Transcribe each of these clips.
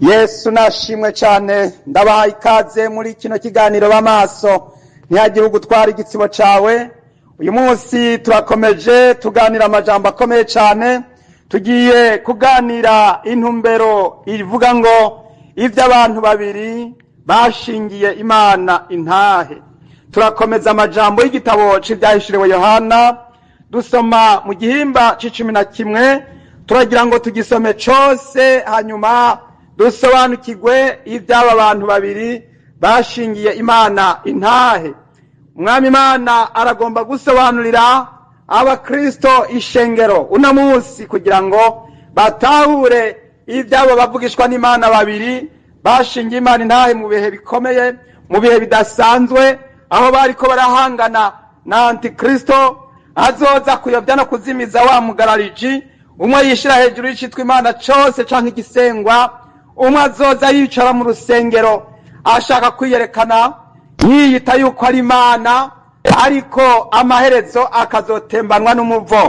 Yesu nashimwe cyane. Ndabahaye ikaze muri kino kiganiro b'amaso, ntihagire ugutwara igitsibo cawe. Uyu munsi turakomeje tuganira amajambo akomeye cyane. Tugiye kuganira intumbero ivuga ngo iby'abantu babiri bashingiye Imana intahe. Turakomeza amajambo y'igitabo c'Ivyahishuriwe Yohana, dusoma mu gihimba c'11. Turagira ngo tugisome cose, hanyuma dusobanukirwe iby'aba bantu babiri bashingiye Imana intahe. Umwami Imana aragomba gusobanurira abakristo ishengero uno munsi kugira ngo batahure iby'abo bavugishwa n'Imana babiri bashingiye Imana intahe mu bihe bikomeye, mu bihe bidasanzwe, aho bariko barahangana na antikristo azoza kuyobya no kuzimiza wa mugarariji. Umwe yishira hejuru y'icitwa Imana cose canke igisengwa, umwe azoza yicara mu rusengero ashaka kwiyerekana yiyita yuko ari Imana, ariko amaherezo akazotembanwa n'umuvo.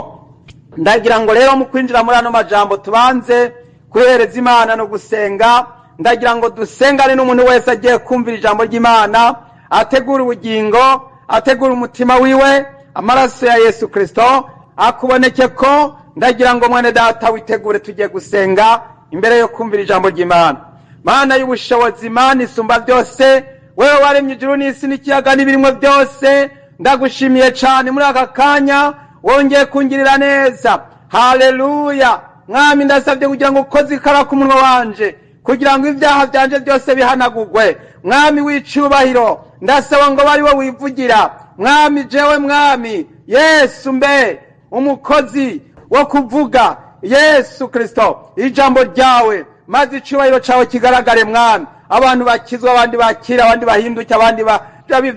Ndagira ngo rero mu kwinjira muri ano majambo tubanze kwihereza Imana no gusenga. Ndagira ngo dusengane n'umuntu wese agiye kumvira ijambo ry'Imana, ategura ubugingo, ategura umutima wiwe, amaraso ya Yesu Kristo akuboneke ko. Ndagira ngo mwene data witegure, tugiye gusenga imbere yo kumvira ijambo ry'Imana. Mana y'ubushobozi, Mana isumba byose, wewe waremye ijuru n'isi n'ikiyaga n'ibirimwo byose, ndagushimiye cyane muri aka kanya wongeye kungirira neza. Haleluya. Mwami, ndasabye kugira ngo ukoze ikara ku munwa wanje, kugira ngo ibyaha byanje byose bihanagurwe. Mwami w'icubahiro, ndasaba ngo bari we wivugira. Mwami, jewe Mwami Yesu mbe umukozi wo kuvuga Yesu Kristo ijambo ryawe, maze icubahiro cawe kigaragare. Mwami, abantu bakizwa, abandi bakira, abandi bahinduke, abandi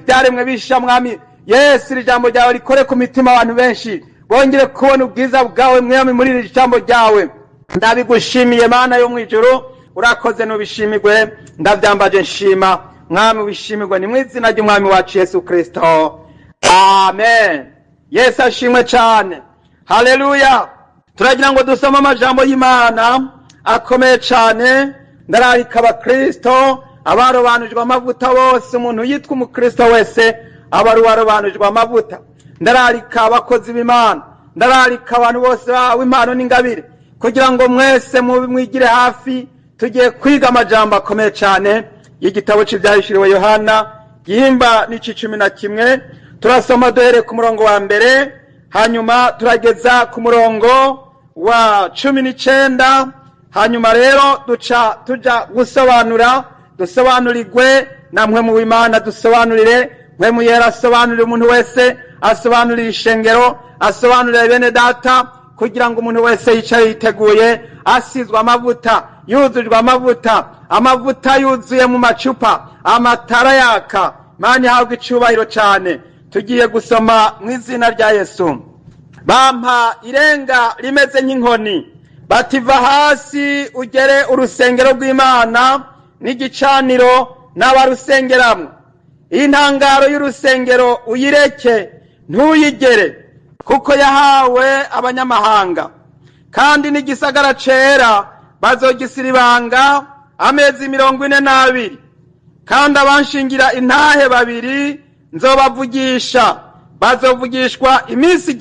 byaremwe bisha. Mwami Yesu, iri jambo ryawe rikore ku mitima, abantu benshi bongere kubona ubwiza bwawe. Mwami, muri iri jambo ryawe ndabigushimiye. Mana yo mw'ijuru, urakoze, nubishimirwe. Ndabyambaje nshima. Mwami, wishimirwe. Ni mu izina ry'Umwami wacu Yesu Kristo, amen. Yesu ashimwe cyane. Haleluya. Turagira ngo dusome amajambo y'Imana akomeye cyane. Ndararika abakristo abarobanujwe amavuta bose. Umuntu yitwa umukristo wese aba ari uwarobanujwe amavuta. Ndararika abakozi b'Imana, ndararika abantu bose bahawe impano n'ingabire kugira ngo mwese mwigire hafi. Tugiye kwiga amajambo akomeye cyane y'igitabo c'Ivyahishuriwe Yohana, gihimba n'ici 11. Turasoma duhereye ku murongo wa mbere, hanyuma turageza ku murongo wa 19. Hanyuma rero duca tuja gusobanura, dusobanurirwe namwe mu Imana, dusobanurire mwe mu Yera, asobanurire umuntu wese, asobanurire ishengero, asobanurire bene data, kugira ngo umuntu wese yicaye yiteguye, asizwe amavuta, yuzujwe amavuta, amavuta yuzuye mu macupa, amatara yaka. Mana ihabwa icubahiro cyane. Tugiye gusoma mu izina rya Yesu. Bampa irenga rimeze nk'inkoni, bativa hasi ugere urusengero rw'Imana n'igicaniro n'abarusengeramwo. Intangaro y'urusengero uyireke, ntuyigere, kuko yahawe abanyamahanga, kandi n'igisagara cera bazogisiribanga amezi 42. Kandi abanshingira intahe babiri nzobavugisha, bazovugishwa iminsi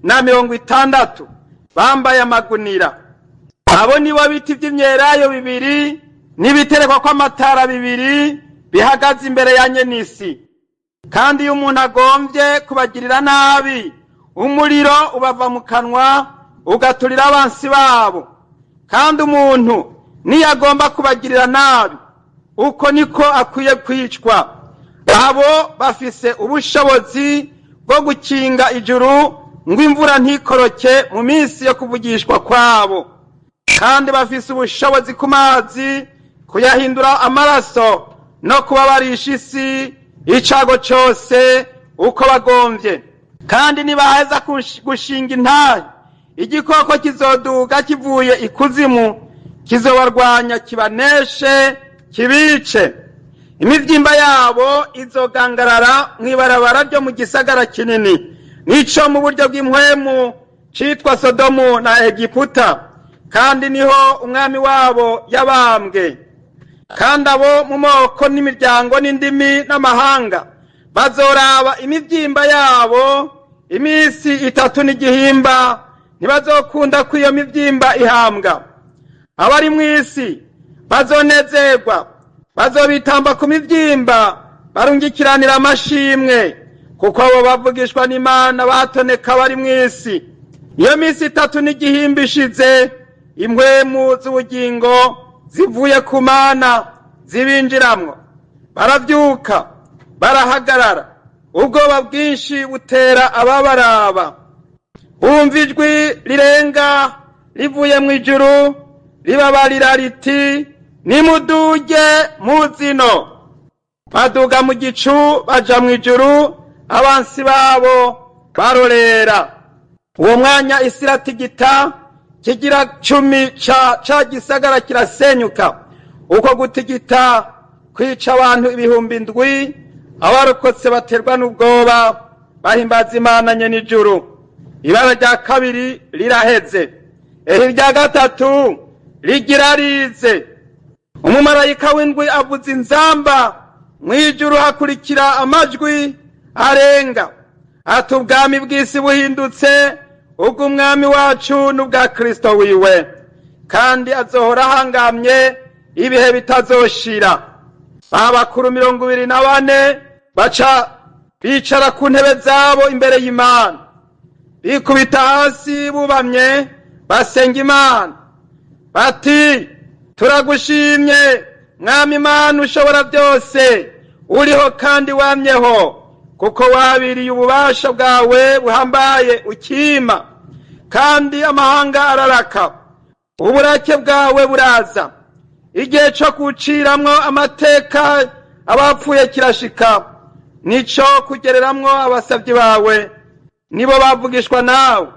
1260 bambaye amagunira. Abo nibo biti vy'imyelayo bibiri n'ibiterekwa kw'amatara bibiri bihagaze imbere ya nyenisi. Kandi iyo umuntu agombye kubagirira nabi, umuriro ubava mu kanwa ugaturira abansi babo. Kandi umuntu niyagomba kubagirira nabi, uko niko akwiye kwicwa. Abo bafise ubushobozi bwo gukinga ijuru ngo imvura ntikoroke mu minsi yo kuvugishwa kwabo, kandi bafise ubushobozi ku mazi kuyahindura amaraso no kubabarisha isi icago cose uko bagomvye. Kandi nibaheza gushinga intahe, igikoko kizoduga kivuye ikuzimu, kizobarwanya, kibaneshe, kibice. Imivyimba yabo izogangarara mw'ibarabara ryo mu gisagara kinini, nico mu buryo bw'impwemu citwa Sodomu na Egiputa, Kandi niho umwami wabo yabambwe. Kandi abo mu moko n'imiryango n'indimi n'amahanga bazoraba imibyimba yabo iminsi itatu n'igihimba, ntibazokunda ko iyo mibyimba ihambwa. Abari mu isi bazonezerwa, bazobitamba ku mibyimba, barungikiranira amashimwe, kuko abo bavugishwa n'Imana batoneka bari mu isi. Iyo minsi itatu n'igihimba ishize, impwemu z'ubugingo zivuye ku Mana zibinjiramwo, baravyuka barahagarara. Ubwoba bwinshi butera ababaraba. Bumva ijwi rirenga rivuye mu ijuru ribabarira riti: "Nimuduge muzino." Baduga mu gicu baja mu ijuru, abansi babo barorera. Uwo mwanya isi iratigita, kigira cumi ca gisagara kirasenyuka. Uko gutigita kwica abantu 7,000. Abarokotse baterwa n'ubwoba, bahimbaza Imana nyene ijuru. Ibara rya kabiri riraheze, ehe irya gatatu rigira rize. Umumarayika w'indwi avuza inzamba, mw'ijuru hakurikira amajwi arenga ati: "Ubwami bw'isi buhindutse ubw'umwami wacu n'ubwa Kristo wiwe, kandi azohora ahangamye ibihe bitazoshira." Ba bakuru 24 baca bicara ku ntebe zabo imbere y'Imana, bikubita hasi bubamye, basenga Imana bati: "Turagushimye, Mwami Imana ushobora byose, uriho kandi wamyeho, kuko wabiriye ububasha bwawe buhambaye ukima, kandi amahanga araraka, uburake bwawe buraza, igihe co guciramwo amateka abapfuye kirashika, nico kugereramwo abasavyi bawe, nibo bavugishwa nawe,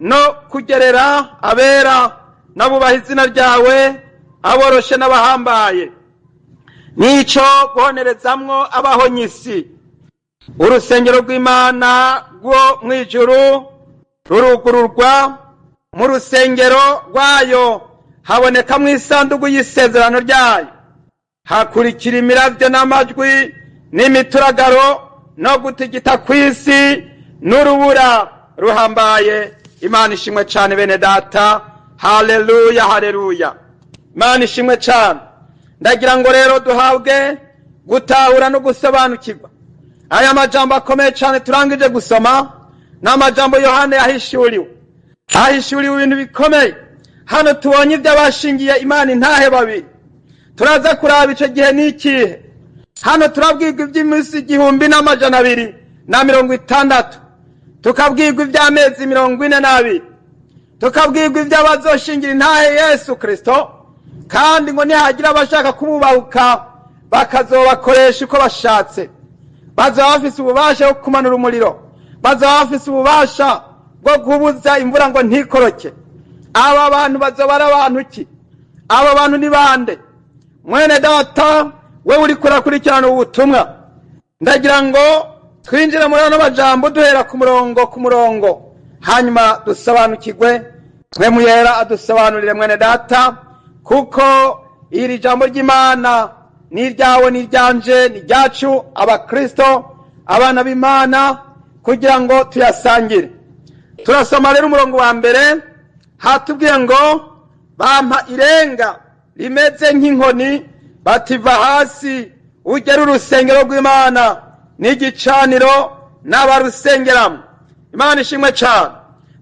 no kugerera abera n'abubaha izina ryawe, aboroshe n'abahambaye, nico guhonerezamwo abahonyisi." Urusengero rw'Imana rwo mw'ijuru rurugururwa, mu rusengero rwayo habonekamwo isanduku y'isezerano ryayo. Hakurikira imiravyo n'amajwi n'imituragaro no gutigita kw'isi n'urubura ruhambaye. Imana ishimwe cane, bene data. Haleluya, haleluya, Imana ishimwe cane. Ndagira ngo rero duhabwe gutahura no gusobanukirwa aya majambo akomeye cane turangije gusoma. Ni amajambo Yohana yahishuriwe, ahishuriwe ibintu bikomeye. Hano tubonye iby'abashingiye Imana intahe babiri. Turaza kuraba ico gihe n'ikihe. Hano turabwirwa iby'iminsi 1260, tukabwirwa iby'amezi 42, tukabwirwa iby'abazoshingira intahe Yesu Kristo, kandi ngo nihagira abashaka kumubahuka bakazobakoresha uko bashatse. Bazaba bafise ububasha bwo kumanura umuriro, bazaba bafise ububasha bwo kubuza imvura ngo ntikoroke. Aba bantu bazoba ari abantu ki? Aba bantu ni bande? Mwene data, we uriko urakurikirana ubutumwa, ndagira ngo twinjire muri ano majambo duhera ku murongo ku murongo, hanyuma dusobanukirwe. Mwe muyera adusobanurire, mwene data, kuko iri jambo ry'Imana ni iryawe, ni iryanje, ni iryacu abakristo, abana b'Imana, kugira ngo tuyasangire. Turasoma rero umurongo wa mbere. Hatubwiye ngo: "Bampa irenga rimeze nk'inkoni, bativa hasi ugera urusengero rw'Imana n'igicaniro n'abarusengeramo." Imana ishimwe cyane.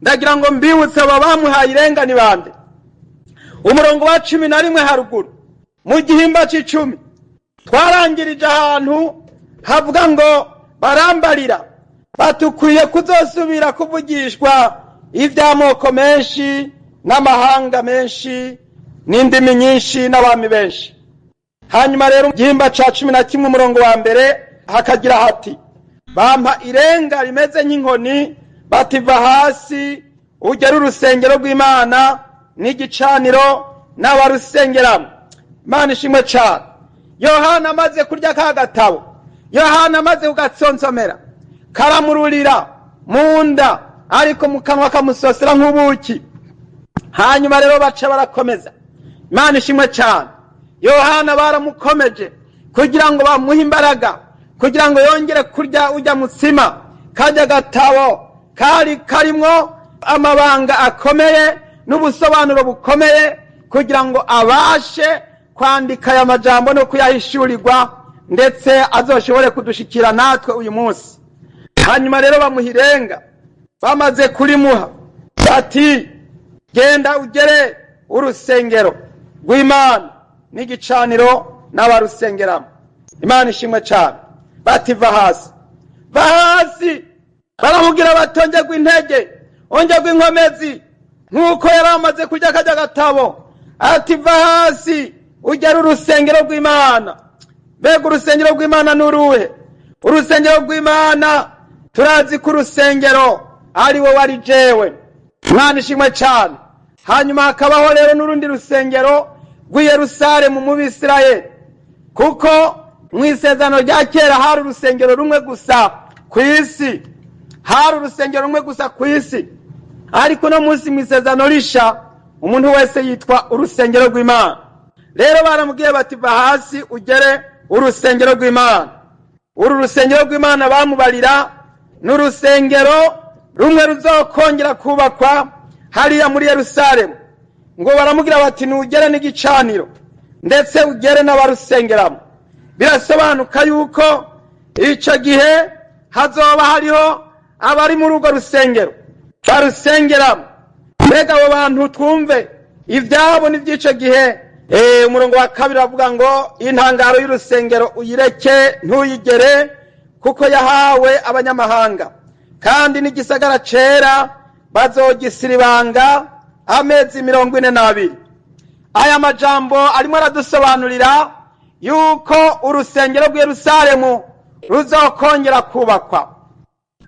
Ndagira ngo mbibutse, aba bamuhaye irenga ni bande? Umurongo wa 11 haruguru mu gihimba c'icumi twarangirije ahantu havuga ngo: "Barambarira batukwiye kuzosubira kuvugishwa iby'amoko menshi n'amahanga menshi n'indimi nyinshi n'abami benshi." Hanyuma rero igihimba ca 11 umurongo wa mbere hakagira hati: "Bampa irenga rimeze nk'inkoni, bativa hasi ugera urusengero rw'Imana n'igicaniro n'abarusengeramo." Imana ishimwe cyane. Yohana amaze kurya ka gatabo, Yohana amaze kugatsonsomera, karamururira mu nda, ariko mu kanwa kamusosera nk'ubuki. Hanyuma rero baca barakomeza. Imana ishimwe cyane. Yohana baramukomeje kugira ngo bamuhe imbaraga, kugira ngo yongere kurya ujya mutsima. Kajya gatabo kari karimwo amabanga akomeye n'ubusobanuro bukomeye, kugira ngo abashe kwandika aya majambo no kuyahishurirwa, ndetse azoshobore kudushikira natwe uyu munsi. Hanyuma rero bamuha irenga. Bamaze kurimuha bati: "Genda ugere urusengero rw'Imana n'igicaniro n'abarusengeramo." Imana ishimwe cyane. Bati: "Va hasi, va hasi." Baramubwira bati: "Ongerwa intege, ongerwa inkomezi." Nk'uko yari amaze kurya kajya gatabo, ati: "Va hasi ugere urusengero rw'Imana." Mbega urusengero rw'Imana ni uruhe? Urusengero rw'Imana, turazi ko urusengero ari we wari jewe. Imana ishimwe cyane. Hanyuma hakabaho rero n'urundi rusengero rw'i Yerusalemu mu Bisirayeli, kuko mu Isezerano rya Kera hari urusengero rumwe gusa ku isi, hari urusengero rumwe gusa ku isi. Ariko no munsi mu Isezerano Risha, umuntu wese yitwa urusengero rw'Imana. Rero baramubwiye bati: "Va hasi ugere urusengero rw'Imana." Uru rusengero rw'Imana bamubarira ni urusengero rumwe ruzokongera kubakwa hariya muri Yerusalemu. Ngo baramubwira bati: "Nugere n'igicaniro, ndetse ugere n'abarusengeramo." Birasobanuka yuko icyo gihe hazoba hariho abari muri urwo rusengero barusengeramo. Mbega abo bantu, twumve ibyabo n'iby'icyo gihe. Umurongo wa 2 avuga ngo: "Intangaro y'urusengero uyireke, ntuyigere, kuko yahawe abanyamahanga, kandi n'igisagara cera bazogisiribanga amezi 42." Aya majambo arimo aradusobanurira yuko urusengero rw'i Yerusalemu ruzokongera kubakwa.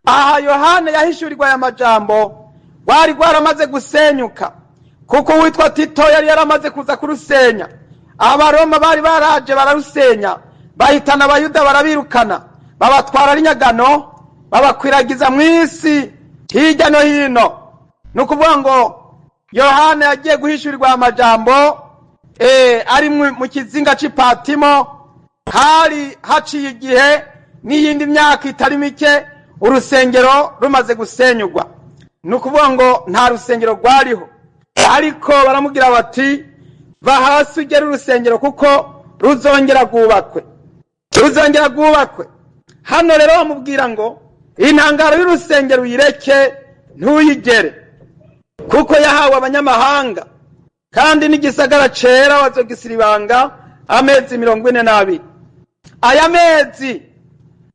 Aha Yohana yahishurirwa aya majambo, rwari rwaramaze gusenyuka, kuko uwitwa Tito yari yaramaze kuza kurusenya. Abaroma bari baraje bararusenya, bahitana Abayuda, barabirukana, babatwara n'inyagano, babakwiragiza mu isi hirya no hino. Ni ukuvuga ngo Yohana yagiye guhishurirwa aya majambo ari mu kizinga cy'Ipatimo. Hari haciye igihe n'iyindi myaka itari mike urusengero rumaze gusenyugwa. Ni ukuvuga ngo nta rusengero rwariho, ariko baramubwira bati: "Va hasi ugere urusengero, kuko ruzongera rwubakwe, ruzongera rwubakwe." Hano rero bamubwira ngo: "Intangaro y'urusengero uyireke, ntuyigere, kuko yahawe abanyamahanga, kandi n'igisagara cera bazogisiribanga amezi 42." Aya mezi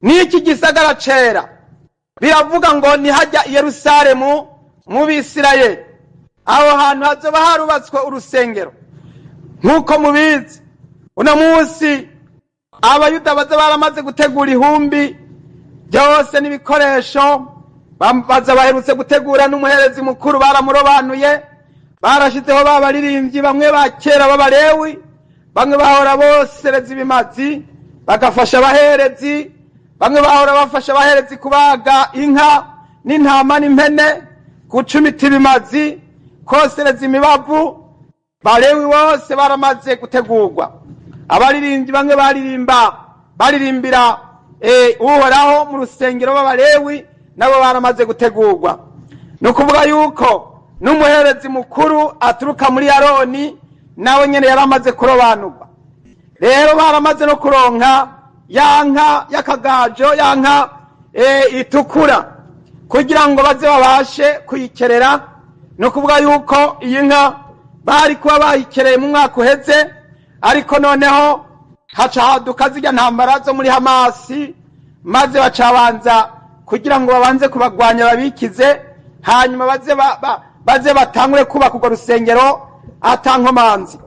n'iki gisagara cera biravuga ngo nihajya i Yerusalemu mu Bisirayeli, aho hantu hazoba harubatswe urusengero. Nk'uko mubizi, uno munsi Abayuda baza baramaze gutegura ihumbi byose n'ibikoresho. Baza baherutse gutegura n'umuherezi mukuru, baramurobanuye, barashyizeho ba baririmbyi bamwe ba kera b'Abalewi, bamwe bahora bosereza ibimazi bagafasha abaherezi, bamwe bahora bafasha abaherezi kubaga inka n'intama n'impene, gucumita ibimazi, kosereza imibavu. Balewi bose baramaze gutegurwa. Abaririmbyi bamwe baririmba, baririmbira Uhoraho mu rusengero b'Abalewi, nabo baramaze gutegurwa. Ni ukuvuga yuko n'umuherezi mukuru aturuka muri Aroni nawe nyene yaramaze kurobanurwa. Rero baramaze no kuronka ya nka y'akagajo, ya nka itukura, kugira ngo baze babashe kuyikerera. Ni ukuvuga yuko iyi nka bari kuba bayikereye mu mwaka uheze, ariko noneho haca haduka zirya ntambara zo muri Hamasi, maze bacabanza kugira ngo babanze kubagwanya, babikize, hanyuma baze batangure kubaka urwo rusengero atankomanzi.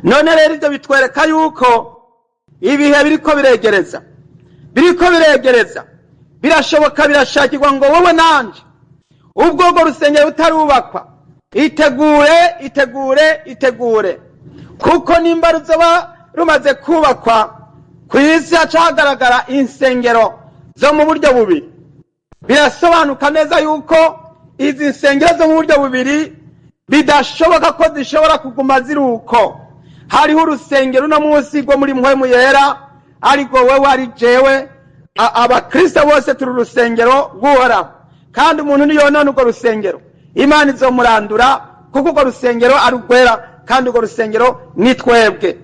None rero ibyo bitwereka yuko ibihe biriko biregereza, biriko biregereza. Birashoboka, birashakirwa ngo wowe nanje, ubwo urwo rusengero rutarubakwa, itegure, itegure, itegure, kuko nimba ruzoba rumaze kubakwa, ku isi haca hagaragara insengero zo mu buryo bubiri. Birasobanuka neza yuko izi nsengero zo mu buryo bubiri Bidashoboka ko zishobora kuguma ziri uko. Hariho urusengero uno munsi rwo muri Mpwemu Yera, ariko wewe ari jewe, abakristo bose turi urusengero rw'Uhoraho. Kandi umuntu niyonona urwo rusengero, Imana izomurandura, kuko urwo rusengero ari urwera, kandi urwo rusengero ni twebwe.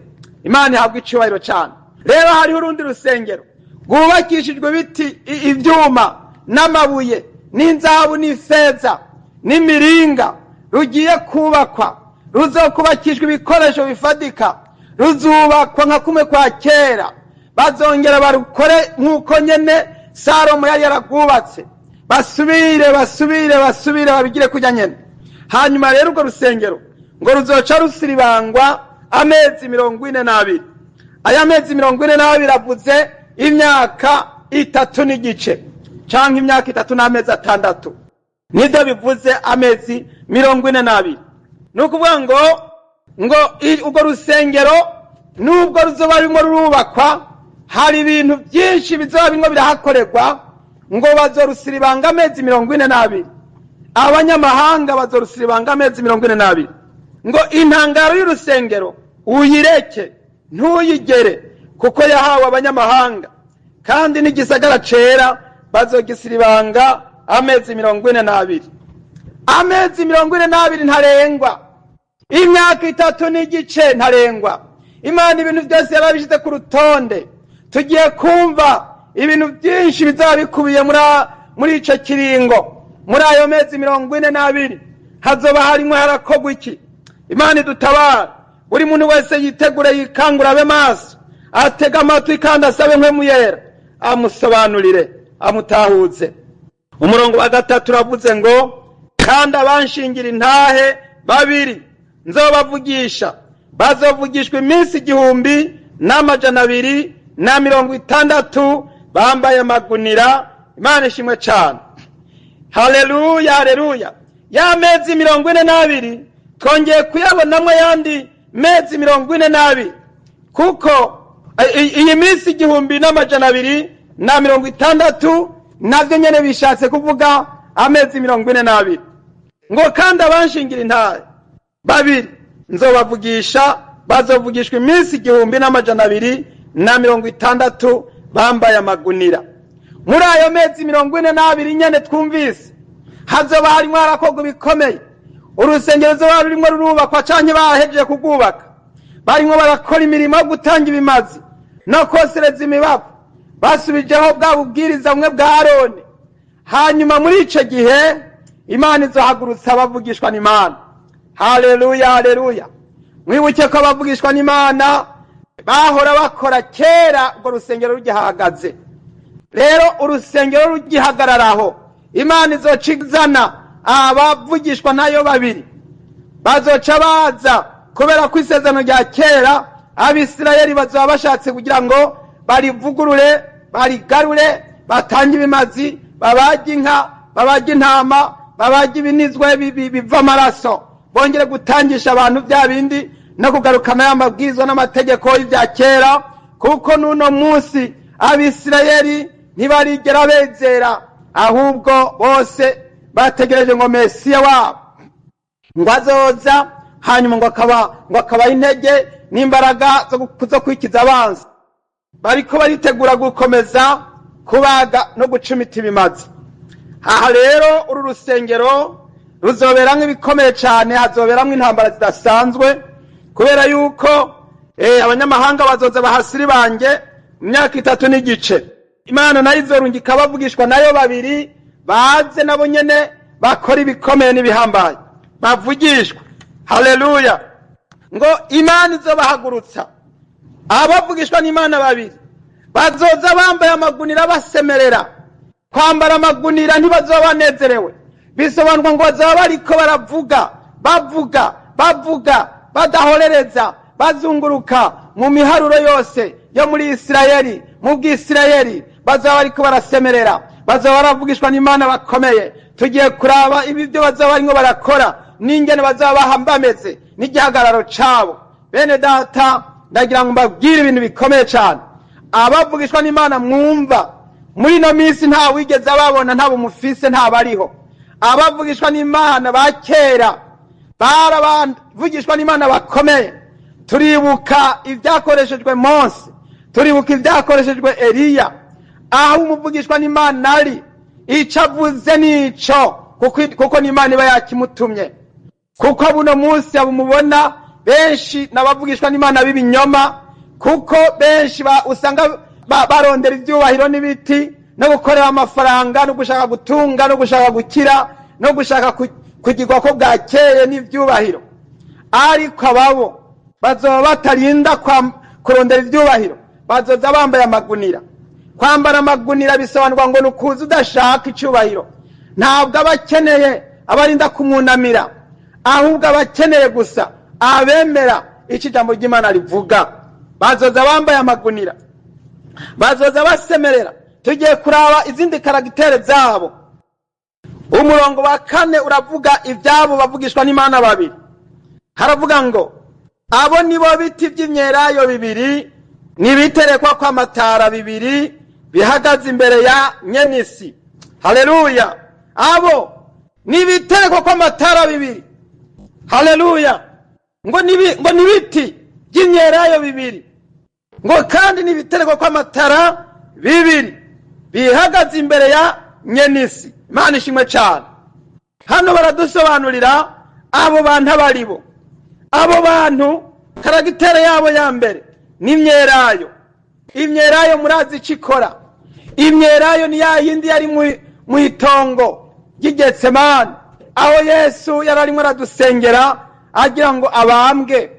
Imana ihabwa icubahiro cyane. Rero hariho urundi rusengero rwubakishijwe ibiti, ivyuma n'amabuye n'inzahabu n'ifeza n'imiringa, rugiye kubakwa, ruzokubakishwa ibikoresho bifatika, ruzubakwa nka kumwe kwa kera. Bazongera barukore nk'uko nyene Salomo yari yararwubatse, basubire, basubire, basubire babigire kujya nyene. Hanyuma rero urwo rusengero ngo ruzoca rusiribangwa amezi 42. Aya mezi 42 avuze imyaka 3 n'igice canke imyaka 3 n'amezi 6, nivyo bivuze amezi 42. Ni ukuvuga ngo urwo rusengero nubwo ruzoba rurimo rurubakwa, hari ibintu byinshi bizoba birimo birahakorerwa, ngo bazorusiribanga amezi 42. Abanyamahanga bazorusiribanga amezi 42. Ngo intangaro y'urusengero uyireke, ntuyigere, kuko yahawe abanyamahanga, kandi n'igisagara cera bazogisiribanga amezi 42. Amezi 42 ntarengwa, imyaka 3 n'igice ntarengwa. Imana ibintu byose yarabishyize ku rutonde. Tugiye kumva ibintu byinshi bizaba bikubiye muri ico kiringo. Muri ayo mezi 42 hazoba harimwo harakogwa iki? Imana idutabara. Buri muntu wese yitegure, yikangura, abe maso, atega amatwi kandi asabe Mpwemu Yera amusobanurire, amutahuze. Umurongo wa 3 uravuze ngo kandi abanshingira intahe babiri nzobavugisha, bazovugishwa iminsi 1260 bambaye amagunira. Imana ishimwe cyane. Haleluya, haleluya. Ya mezi 42 twongeye kuyabonamwo yandi mezi 42, kuko iyi minsi 1260 navyo nyene bishatse kuvuga amezi 42. Ngo kandi abanshingira intahe babiri nzobavugisha, bazovugishwa iminsi 1260 bambaye amagunira. Muri ayo mezi 42 nyene twumvise hazoba harimwo harakorwa ibikomeye. Urusengero ruzoba rurimwo rurubakwa canke bahejeje kurwubaka, barimwo barakora imirimo yo gutanga ibimazi no kosereza imibavu, basubijeho bwa bubwiriza bumwe bwa Aroni. Hanyuma muri ico gihe Imana izohagurutsa abavugishwa n'Imana. Haleluya, haleluya. Mwibuke ko abavugishwa n'Imana bahora bakora kera urwo rusengero rugihagaze. Rero urusengero rugihagararaho, Imana izoca izana abavugishwa nayo babiri, bazoca baza. Kubera ko isezerano rya kera Abisirayeli bazoba bashatse kugira ngo barivugurure, barigarure, batange ibimazi, babage inka, babage intama, babage ibinizwe biva amaraso, bongere gutangisha abantu bya bindi no kugarukana ya mabwizwa n'amategeko y'ibya kera. Kuko n'uno munsi Abisirayeli ntibarigera bezera, ahubwo bose bategereje ngo Mesiya wabo ngo azoza, hanyuma ngo akaba intege n'imbaraga zo kwikiza abanzi. Bariko baritegura gukomeza kubaga no gucumita ibimazi. Aha rero uru rusengero ruzoberamwo ibikomeye cane, hazoberamwo intambara zidasanzwe, kubera yuko abanyamahanga bazoza bahasiribange mu myaka 3 n'igice. Imana nayo izorungika abavugishwa nayo babiri, baze nabo nyene bakora ibikomeye n'ibihambaye, bavugishwa. Haleluya. Ngo Imana izobahagurutsa abavugishwa n'Imana babiri, bazoza bambaye amagunira basemerera. Kwambara amagunira ntibazoba banezerewe, bisobanurwa ngo bazaba bariko baravuga, bavuga, bavuga, badahorereza, bazunguruka mu miharuro yose yo muri Isirayeli, mu bw'Isirayeli, bazaba bariko barasemerera, bazaba baravugishwa n'Imana bakomeye. Tugiye kuraba ibyo bazaba barimo barakora n'ingene bazaba bameze n'igihagararo cabo. Bene data, ndagira ngo mbabwire ibintu bikomeye cyane. Abavugishwa n'Imana mwumva muri ino minsi nta wigeze ababona, nta bumufise, nta bariho. Abavugishwa n'Imana ba kera Barabavugishwa n'Imana bakomeye. Turibuka ibyakoreshejwe Mose, turibuka ibyakoreshejwe Eliya. Aho umuvugishwa n'Imana ari, ico avuze nico, kuko n'Imana iba yakimutumye. Kuko buno munsi abumubona benshi n'abavugishwa n'Imana b'ibinyoma, kuko benshi usanga barondera ivyubahiro n'ibiti no gukorera amafaranga no gushaka gutunga no gushaka gukira no gushaka kugirwa ko bwakeye n'ivyubahiro. Ariko ababo bazoba batarinda kurondera ivyubahiro, bazoza bambaye amagunira. Kwambara amagunira bisobanurwa ngo ni ukuza udashaka icubahiro. Ntabwo aba akeneye abarinda kumwunamira, ahubwo aba akeneye gusa abemera icyo ijambo ry'Imana rivuga. Bazoza bambaye amagunira, bazoza basemerera. Tugiye kuraba izindi karagitere zabo. Umurongo wa 4 uravuga ibyabo bavugishwa n'Imana babiri. Haravuga ngo abo nibo biti by'imyelayo bibiri nibiterekwa kw'amatara bibiri bihagaze imbere ya nyenisi. Haleluya! Abo nibiterekwa kw'amatara bibiri. Haleluya! Ngo nibiti by'imyelayo bibiri, ngo kandi nibiterekwa kw'amatara bibiri bihagaze imbere ya nyenisi. Imana ishimwe cyane. Hano baradusobanurira abo bantu abaribo. Abo bantu karagitere yabo ya mbere ni imyelayo. Imyelayo murazi icyo ikora. Imyelayo ni ya yindi yari mu itongo ry'Igetsemane, aho Yesu yari arimo aradusengera agira ngo abambwe.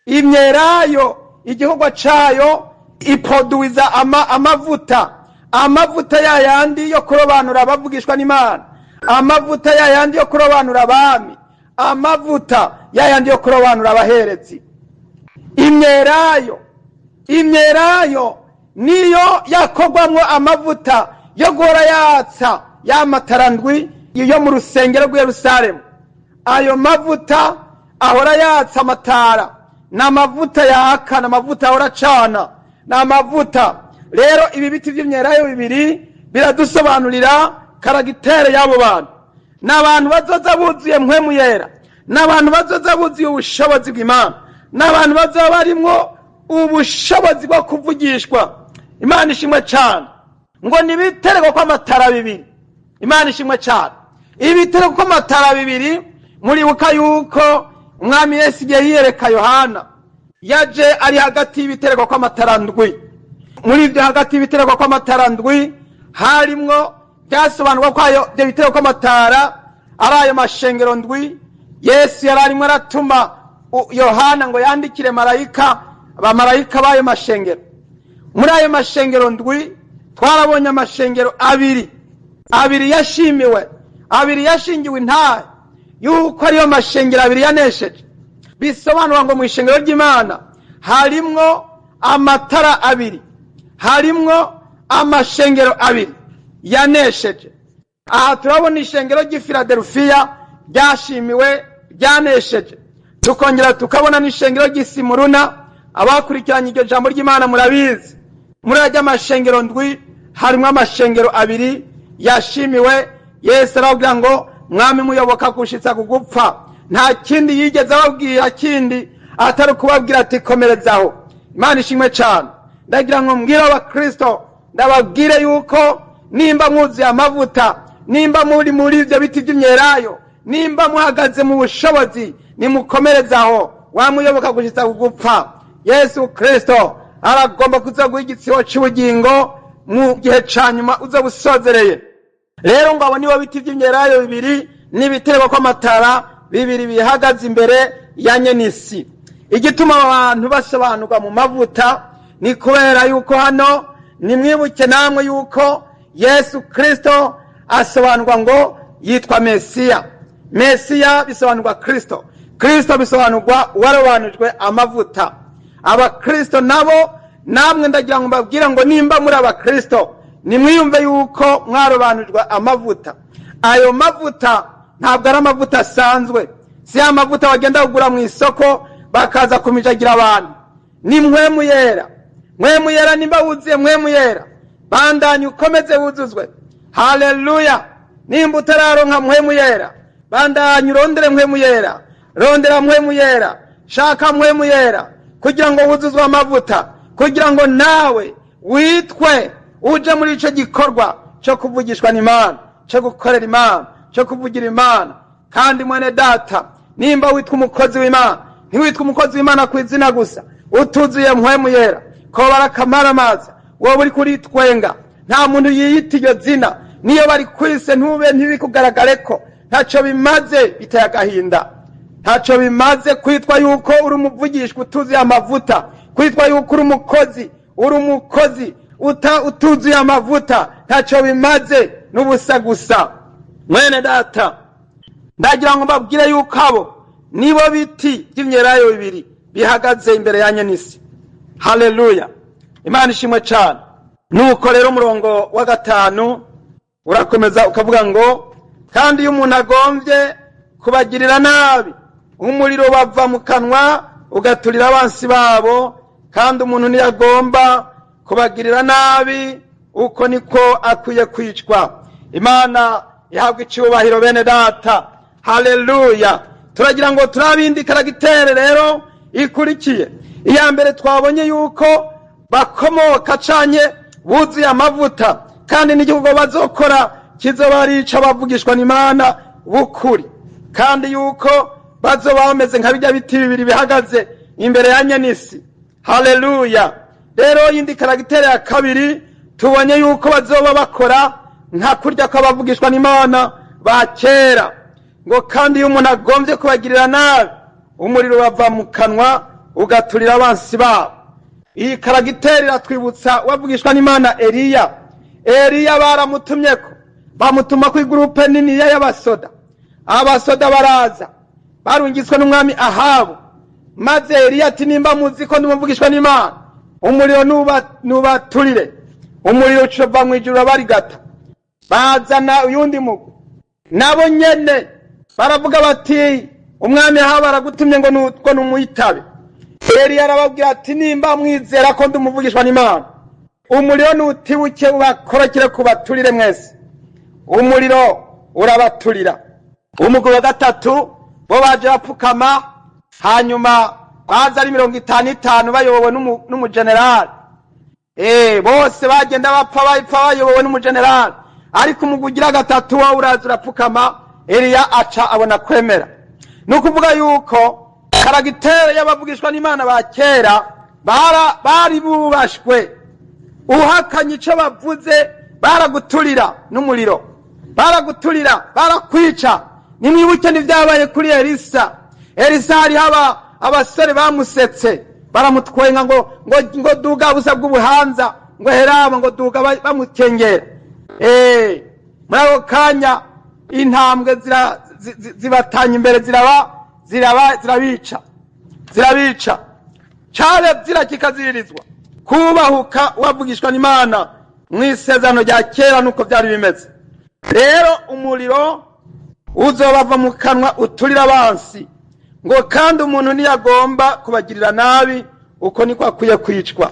Imyelayo igihugu cayo iproduiza amavuta, amavuta ya yandi yo kurobanura abavugishwa n'Imana, amavuta ya yandi yo kurobanura abami, amavuta ya yandi yo kurobanura abaherezi. Imyelayo niyo yakogwamwo amavuta yo guhora yatsa ya matarandwi yo mu rusengero rw'i Yerusalemu. Ayo mavuta ahora yatsa amatara, n'amavuta yaka, n'amavuta ahora acana, n'amavuta. Rero ibi biti by'imyelayo bibiri biradusobanurira karagitere y'abo bantu. N'abantu bazoza buzuye mpwemu yera, n'abantu bazoza buzuye ubushobozi bw'Imana, n'abantu bazoba barimwo ubushobozi bwo kuvugishwa. Imana ishimwe cyane. Ngo nibitereko kw'amatara bibiri. Imana ishimwe cyane. Ibitereko kw'amatara bibiri, muribuka yuko Umwami Yesu igihe yiyereka Yohana yaje ari hagati y'ibitereko kw'amatara ndwi. Muri ibyo hagati y'ibitereko kw'amatara ndwi harimwo byasobanurwa ko ayo ibyo bitereko kw'amatara ari ayo mashengero ndwi. Yesu yari arimo aratuma Yohana ngo yandikire marayika, abamarayika b'ayo mashengero. Muri ayo mashengero ndwi twarabonye amashengero abiri, abiri yashimiwe, abiri yashingiwe intahe yuko ariyo mashengero abiri yanesheje. Bisobanura ngo mu ishengero ry'Imana harimwo amatara abiri, harimwo amashengero abiri yanesheje. Aha turabona ishengero ry'i Filadelfiya ryashimiwe, ryanesheje. Tukongera tukabona n'ishengero ry'i Simuruna. Abakurikiranye iryo jambo ry'Imana murabizi, muri ajya amashengero ndwi harimo amashengero abiri yashimiwe. Yesu arababwira ngo mwami muyoboka gushitsa kugupfa. Nta kindi yigeze ababwira kindi atari kubabwira ati komerezaho. Imana ishimwe cyane. Ndagira ngo mbwire abakristo, ndababwire yuko nimba mwuzuye amavuta, nimba muri muri ibyo biti by'imyelayo, nimba muhagaze mu bushobozi, nimukomerezaho wamuyoboka gushitsa kugupfa. Yesu Kristo aragomba kuza guha igitsibo cy'ubugingo mu gihe ca nyuma uza busozereye. Rero ngo abo nibo biti by'imyelayo bibiri n'ibitereko kw'amatara bibiri bihagaze imbere ya nyenisi. Igituma abantu basobanurwa mu mavuta ni kubera yuko hano nimwibuke namwe yuko Yesu Kristo asobanurwa ngo yitwa Mesiya. Mesiya bisobanurwa Kristo, Kristo bisobanurwa uwarobanujwe amavuta. Abakristo nabo namwe ndagira ngo mbabwire ngo nimba muri abakristo nimwiyumve yuko mwarobanujwe amavuta. Ayo mavuta ntabwo ari amavuta asanzwe, si ya mavuta bagenda kugura mu isoko bakaza kumijagira abantu. Ni mpwemu yera. Mpwemu yera nimba wuzuye mpwemu yera, bandanye ukomeze wuzuzwe. Haleluya! Nimba utararonka mpwemu yera, bandanye urondere mpwemu yera. Rondera Mpwemu Yera, shaka Mpwemu Yera kugira ngo wuzuzwe amavuta, kugira ngo nawe witwe uje muri ico gikorwa cyo kuvugishwa n'Imana, cyo gukorera Imana, cyo kuvugira Imana. Kandi mwene data, nimba witwa umukozi w'Imana, ntiwitwa umukozi w'Imana ku izina gusa, utuzuye Mpwemu Yera, ko barakamaramaza, wowe uri kuritwenga. Nta muntu yiyita iryo zina, niyo bari kwise ntube ntibikugaragare ko ntacyo bimaze, biteye agahinda. Ntacyo bimaze kwitwa yuko uri umuvugishwa utuzuye amavuta, kwitwa yuko uri umukozi, uri umukozi utuzuye amavuta, ntacyo bimaze, n'ubusa gusa. Mwene data, ndagira ngo mbabwire yuko abo nibo biti by'imyelayo bibiri bihagaze imbere ya nyenisi. Haleluya, Imana ishimwe cyane. Nuko rero umurongo wa 5 urakomeza ukavuga ngo kandi iyo umuntu agombye kubagirira nabi, umuriro bava mu kanwa ugaturira abansi babo, kandi umuntu ntiyagomba kubagirira nabi, uko niko akwiye kwicwa. Imana ihabwa icyubahiro bene data. Haleluya. Turagira ngo turabindi karagitere rero ikurikiye. Iya mbere twabonye yuko bakomoka canye buzuye amavuta, kandi n'igihugu bazokora kizobarica bavugishwa n'Imana bukuri, kandi yuko bazoba bameze nka bijya biti bibiri bihagaze imbere ya nyenisi. Haleluya. Rero yindi karagitere ya kabiri tubonye yuko bazoba bakora nka kurya kw'abavugishwa n'Imana ba kera, ngo kandi iyo umuntu agombye kubagirira nabi, umuriro bava mu kanwa ugaturira abansi babo. Iyi karagiteri iratwibutsa wavugishwa n'Imana Eliya. Eliya baramutumyeko, bamutuma ku igurupe nini y'abasoda. Abasoda baraza barungitswe n'umwami Ahabu, maze Eliya ati nimba muzi ko ndumuvugishwa n'Imana, umuriro nubaturire. Umuriro ucova mu ijuru barigata. Bazana uyundi mugwi, nabo nyene baravuga bati umwami Ahabu aragutumye ngo nutwo numwitabe. Eliya arababwira ati nimba mwizera ko ndumuvugishwa n'Imana, umuriro nutibuke ubakorokere kubaturire mwese. Umuriro urabaturira. Umugwi wa 3 bo baje bapfukama, hanyuma baza ari 55 bayobowe n'umugenerali. Bose bagenda bapfa bayobowe n'umugenerali, ariko umugwi ugira 3 wo uraza urapfukama. Eliya aca abona kwemera. Nukuvuga yuko karagitere y'abavugishwa n'Imana ba kera bari bubashwe, uhakanye ico bavuze baraguturira n'umuriro, baraguturira, barakwica. Nimwibuke n'ivyabaye kuri Elisa. Elisa hari haba abasore bamusetse, baramutwenga ngo ngo duga busa bw'ubuhanza, ngo heraba ngo duga, bamukengera. Muri ako kanya intambwe zibatanya imbere, zirabica. Cyare zirakikaziririzwa. Kubahuka wavugishwa n'Imana mu isezerano rya kera nuko byari bimeze. Rero umuriro uzobava mu kanwa uturira abansi, ngo kandi umuntu ntiyagomba kubagirira nabi, uko niko akwiye kwicwa.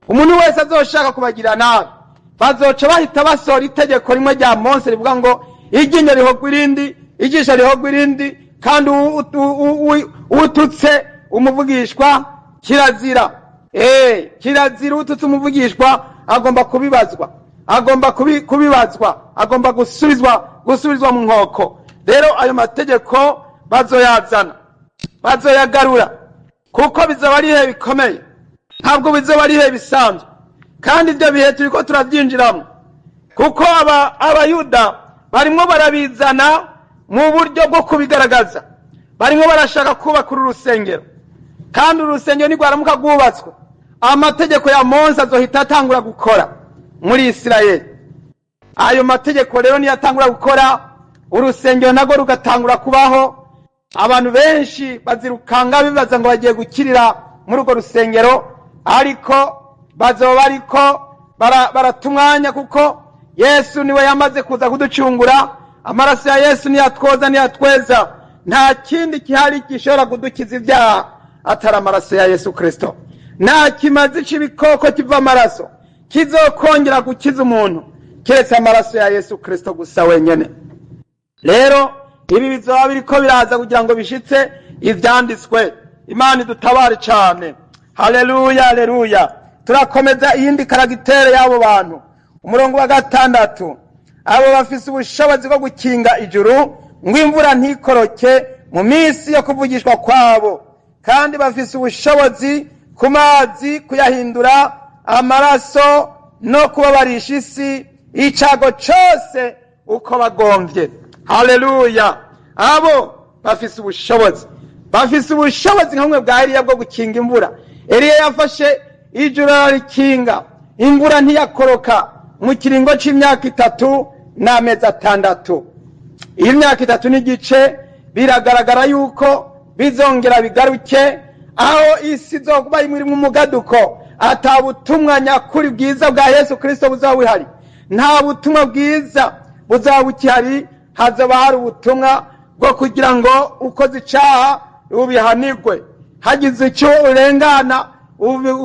Umuntu wese azoshaka kubagirira nabi, bazoca bahita basohora itegeko rimwe rya Mose rivuga ngo iryinyo rihogwa irindi, ijisho rihogwa irindi, kandi ututse umuvugishwa kirazira. Kirazira ututse umuvugishwa agomba kubibazwa, agomba kubibazwa, agomba gusubizwa mu nkoko. Rero ayo mategeko bazoyazana, bazoyagarura, kuko bizaba ari ibihe bikomeye, ntabwo bizaba ari ibihe bisanzwe. Kandi ibyo bihe turiko turabyinjiramo, kuko abayuda barimo barabizana mu buryo bwo kubigaragaza. Barimo barashaka kubaka uru rusengero, kandi uru rusengero nirwaramuka rwubatswe, amategeko ya Mose azohita atangura gukora muri Isirayeli. Ayo mategeko rero niyo atangura gukora, urusengero narwo rugatangura kubaho. Abantu benshi bazirukanga bibaza ngo bagiye gukirira muri urwo rusengero, ariko bazoba bariko barata umwanya, kuko Yesu niwe yamaze kuza kuducungura. Amaraso ya Yesu niyatwoza, niyatweza. Nta kindi gihari gishobora kudukiza ibyaha atari amaraso ya Yesu Kristo. Nta kimazi c'ibikoko kiva amaraso kizokongera gukiza umuntu keretse amaraso ya Yesu Kristo gusa wenyene. Rero ibi bizoba biriko biraza kugira ngo bishitse ivyanditswe. Imana idutabare cane. Haleluya, haleluya. Turakomeza iyindi karagitere y'abo bantu. Umurongo wa 6, abo bafise ubushobozi bwo gukinga ijuru ngo imvura ntikoroke mu minsi yo kuvugishwa kwabo, kandi bafise ubushobozi ku mazi kuyahindura amaraso no kubabarisha isi icago cose uko bagomvye. Haleluya. Abo bafise ubushobozi, bafise ubushobozi nka bumwe bwa Eliya bwo gukinga imvura. Eliya yafashe ijuru ararikinga, imvura ntiyakoroka mu kiringo c'imyaka 3 n'amezi 6. Iyi myaka 3 n'igice biragaragara yuko bizongera bigaruke, aho isi izokuba irimwo umugaduko, ata butumwa nyakuri bwiza bwa Yesu Kristo buzaba buhari. Nta butumwa bwiza buzaba bukihari, hazoba hari ubutumwa bwo kugira ngo ukoze icaha ubihanirwe, hagize ico urengana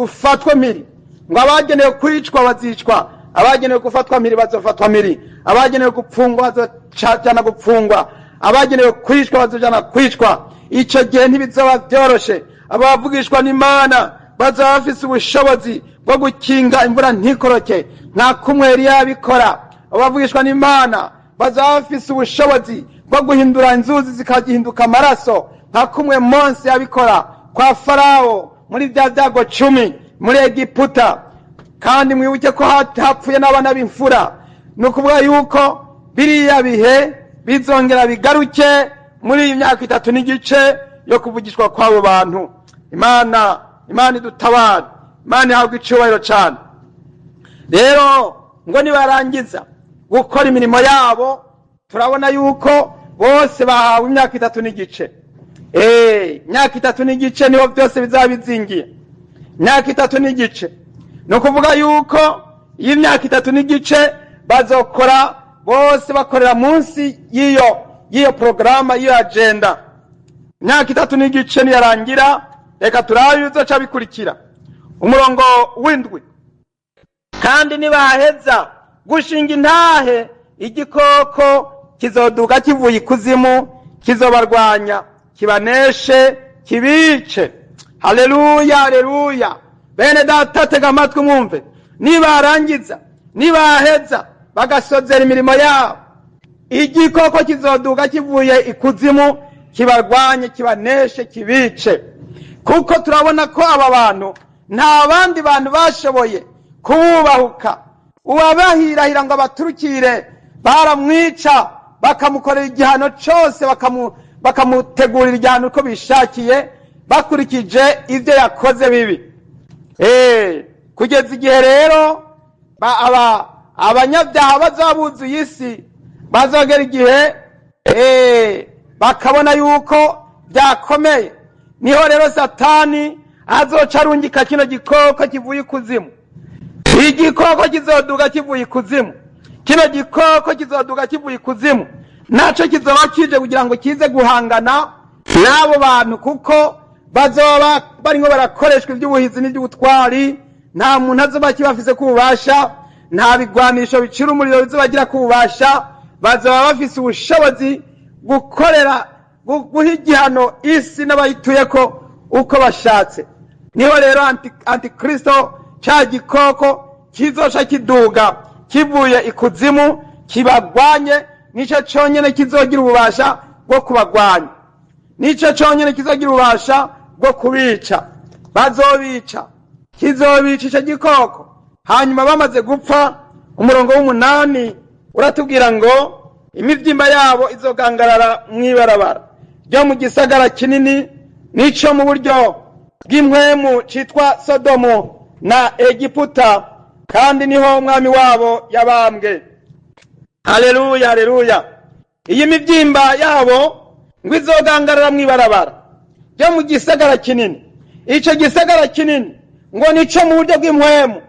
ufatwe mpiri. Ngo abagenewe kwicwa bazicwa, abagenewe gufatwa mpiri bazofatwa mpiri, abagenewe gupfungwa bazojana gupfungwa, abagenewe kwicwa bazojana kwicwa. Ico gihe ntibizoba vyoroshe. Abavugishwa n'Imana bazaba bafise ubushobozi bwo gukinga imvura ntikoroke nka kumwe Eliya yabikora. Abavugishwa n'Imana bazaba bafise ubushobozi bwo guhindura inzuzi zikagihinduka amaraso nka kumwe Mose yabikora kwa Farawo muri vya vyago 10 muri Egiputa. Kandi mwibuke ko hapfuye n'abana b'imfura. Ni ukuvuga yuko biriya bihe bizongera bigaruke muri iyi myaka 3 n'igice yo kuvugishwa kw'abo bantu. Imana idutabare, Imana ihabwe icubahiro cane. Rero ngo nibarangiza gukora imirimo yabo, turabona yuko bose bahawe imyaka 3 n'igice. Imyaka 3 n'igice niho byose bizaba bizingiye. Imyaka 3 n'igice ni ukuvuga yuko iyi myaka 3 n'igice bazokora bose bakorera munsi y'iyo porogaramu, y'iyo agenda. Imyaka 3 n'igice niyarangira, reka turabe ibizoca bikurikira. Umurongo w'7, kandi nibaheza gushinga intahe, igikoko kizoduka kivuye ikuzimu, kizobarwanya, kibaneshe, kibice. Haleluya, haleluya. Bene data, tega amatwi mwumve. Nibarangiza, nibaheza bagasozera imirimo yabo, igikoko kizoduka kivuye ikuzimu, kibarwanye, kibaneshe, kibice. Kuko turabona ko aba bantu nta bandi bantu bashoboye kububahuka. Uwabahirahira ngo abaturukire baramwica, bakamukorera igihano cose, bakamutegurira igihano uko bishakiye, bakurikije ivyo yakoze bibi. Kugeza igihe rero abanyabyaha bazabuzuye isi, bazogera igihe bakabona yuko byakomeye. Niho rero Satani azoca arungika kino gikoko kivuye ikuzimu. Igikoko kizoduga kivuye ikuzimu, kino gikoko kizoduga kivuye ikuzimu, naco kizoba kije kugira ngo kize guhangana n'abo bantu, kuko bazoba barimo barakoreshwa iby'ubuhizi n'iby'ubutwari. Nta muntu azoba kibafise kububasha, nta bigwanisho bicira umuriro bizobagira kububasha. Bazoba bafise ubushobozi gukorera guha igihano isi n'abayituyeko uko bashatse. Niho rero antikristo, ca gikoko kizoca kiduga kivuye ikuzimu kibagwanye. Nico conyene kizogira ububasha bwo kubagwanya, nico conyene kizogira ububasha bwo kubica. Bazobica, kizobica ico gikoko. Hanyuma bamaze gupfa, umurongo w'8 uratubwira ngo imivyimba yabo izogangarara mw'ibarabara ryo mu gisagara kinini, nico mu buryo bw'impwemu citwa Sodomu na Egiputa, kandi niho umwami wabo yabambwe. Haleluya, haleluya. Iyi mivyimba yabo ngo izogangarara mw'ibarabara ryo mu gisagara kinini. Ico gisagara kinini ngo nico mu buryo bw'impwemu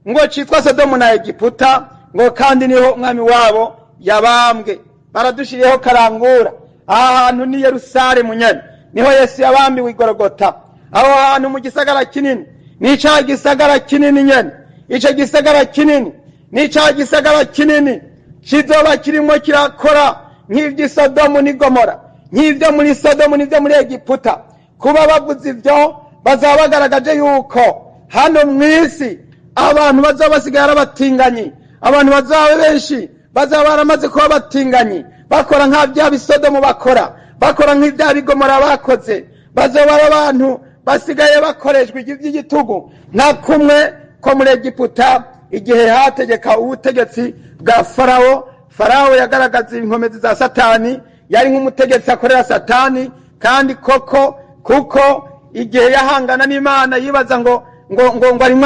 ngo citwa Sodomu na Egiputa, ngo kandi niho umwami wabo yabambwe. Baradushiriyeho karangura. Aha hantu ni Yerusalemu nyene, niho Yesu yabambiwe igorogota. Aho hantu mu gisagara kinini, ni ca gisagara kinini nyene. Ico gisagara kinini ni ca gisagara kinini kizoba kirimo kirakora nk'ivy'i Sodomu n'i Gomora. nk'ibyo muri Sodomu n'ibyo muri Egiputa. Kuba bavuze ibyo, bazaba bagaragaje yuko hano mu isi abantu bazaba basigaye ari abatinganyi. Abantu bazaba benshi bazaba baramaze kuba abatinganyi, bakora nka bya bisodomu bakora, bakora nk'ibya bigomora bakoze. Bazaba ari abantu basigaye bakoreshwa iby'igitugu nka kumwe ko muri Egiputa igihe hategeka ubutegetsi bwa Farawo. Farawo yagaragaza inkomezi za Satani, yari nk'umutegetsi akorera Satani, kandi koko kuko igihe yahangana n'Imana yibaza ngo ngo ngo ngo arimo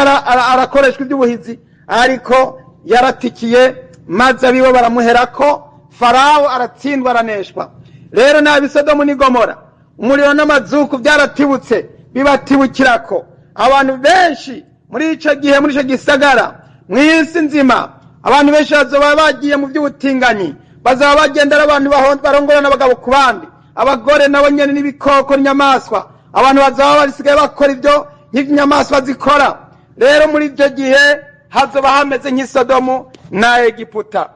arakoreshwa iby'ubuhizi, ariko yaratikiye maze abiwe baramuherako. Farawo aratsindwa, araneshwa. Rero nabi Sodomu n'i Gomora, umuriro n'amazuku byaratibutse, bibatibukirako. Abantu benshi muri ico gihe, muri ico gisagara, mw'isi nzima, abantu benshi bazoba bagiye mu by'ubutinganyi, bazaba bagendera abantu barongorana abagabo ku bandi, abagore nabo nyene n'ibikoko n'inyamaswa. Abantu bazaba basigaye bakora ibyo nk'inyamaswa zikora. Rero muri ibyo gihe hazoba hameze nk'isodomu na Egiputa.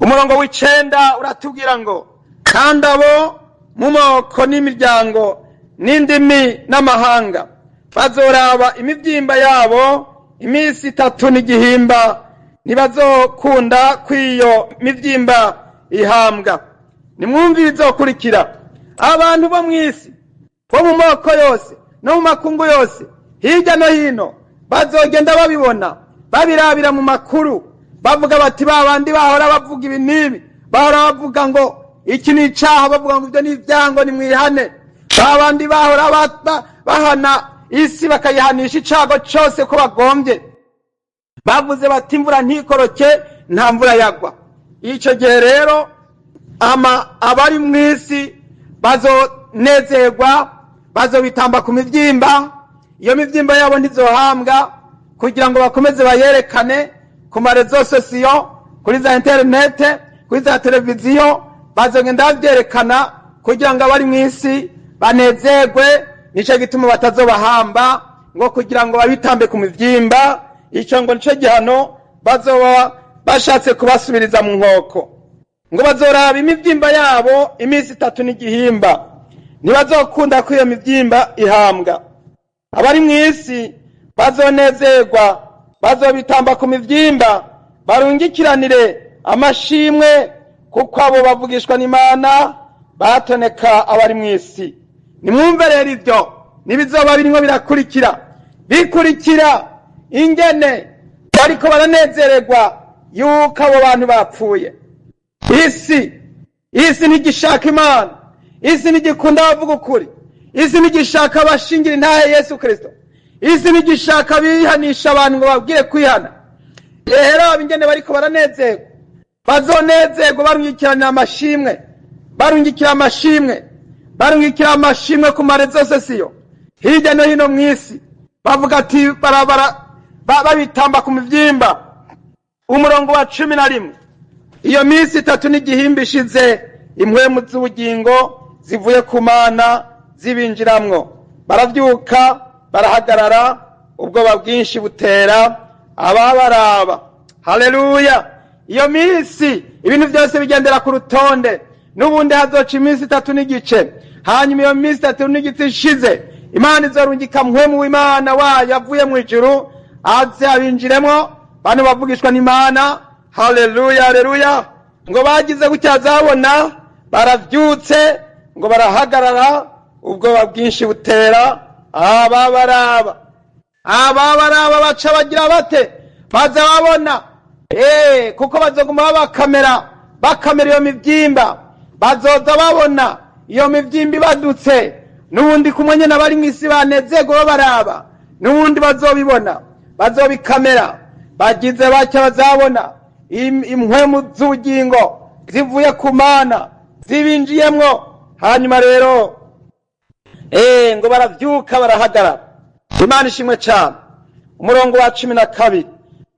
Umurongo w'icenda uratubwira ngo kandi abo mu moko n'imiryango n'indimi n'amahanga bazoraba imibyimba yabo iminsi itatu n'igihimba, ntibazokunda kw'iyo mibyimba ihambwa. Nimwumve ibizokurikira. Abantu bo mw'isi, bo mu moko yose no mu makungu yose, hirya no hino, bazogenda babibona, babirabira mu makuru, bavuga bati ba bandi bahora bavuga ibi n'ibi, bahora bavuga ngo iki ni icaha, bavuga ngo ibyo ni ibyango, nimwihane. Ba bandi bahora bahana isi bakayihanisha icago cose ko bagombye, bavuze bati imvura ntikoroke, nta mvura yagwa. Ico gihe rero abari mw'isi bazonezerwa, bazobitamba ku mivyimba. Iyo mivyimba yabo ntizohambwa, kugira ngo bakomeze bayerekane ku marezo sosiyo, kuri za interinete, kuri za televiziyo, bazogenda bavyerekana kugira ngo abari mw'isi banezerwe. Nico gituma batazobahamba, ngo kugira ngo babitambe ku mivyimba. Ico ngo nico gihano bazoba bashatse kubasubiriza mu nkoko. Ngo bazoraba imivyimba yabo iminsi itatu n'igihimba, ntibazokunda ko iyo mivyimba ihambwa. Abari mw'isi bazonezerwa, bazobitamba ku mivyimba, barungikiranire amashimwe, kuko abo bavugishwa n'Imana batoneka abari mw'isi. Nimwumve rero ivyo nibizoba birimwo birakurikira, bikurikira ingene bariko baranezererwa yuko abo bantu bapfuye. Isi ntigishaka Imana, isi ntigikunda abavuga ukuri, isi ntigishaka abashingira intahe Yesu Kristo, isi ntigishaka abihanisha abantu ngo babwire kwihana. Rero abo ingene bariko baranezerwa, bazonezerwa barungikiranira amashimwe, barungikira amashimwe, barungikira amashimwe ku marezo sosiyo hirya no hino mw'isi, bavuga ati barabara babitamba ku mivyimba. Umurongo wa 11, iyo minsi itatu n'igihimba ishize, impwemu z'ubugingo zivuye ku Mana zibinjiramwo, baravyuka barahagarara, ubwoba bwinshi butera ababaraba. Haleluya! Iyo minsi ibintu byose bigendera ku rutonde. N'ubundi hazoca iminsi itatu n'igice, hanyuma iyo minsi itatu n'igice ishize, Imana izorungika mpwemu w'Imana wayo avuye mu ijuru, aze abinjiremwo bano bavugishwa n'Imana. Haleluya, haleluya! Ngo bagize gutya zabona baravyutse, ngo barahagarara, ubwoba bwinshi butera ababaraba. Ababaraba baca bagira bate? Baza babona, kuko bazoguma bakamera, bakamera iyo mivyimba, bazoza babona iyo mivyimba ibadutse. N'ubundi kumwe nyene abari mw'isi banezerwa babaraba, n'ubundi bazobibona, bazobikamera. Bagize batya bazabona impwemu z'ubugingo zivuye ku Mana zibinjiyemwo. Hanyuma rero ngo baravyuka barahagarara. Imana ishimwe cane. Umurongo wa 12,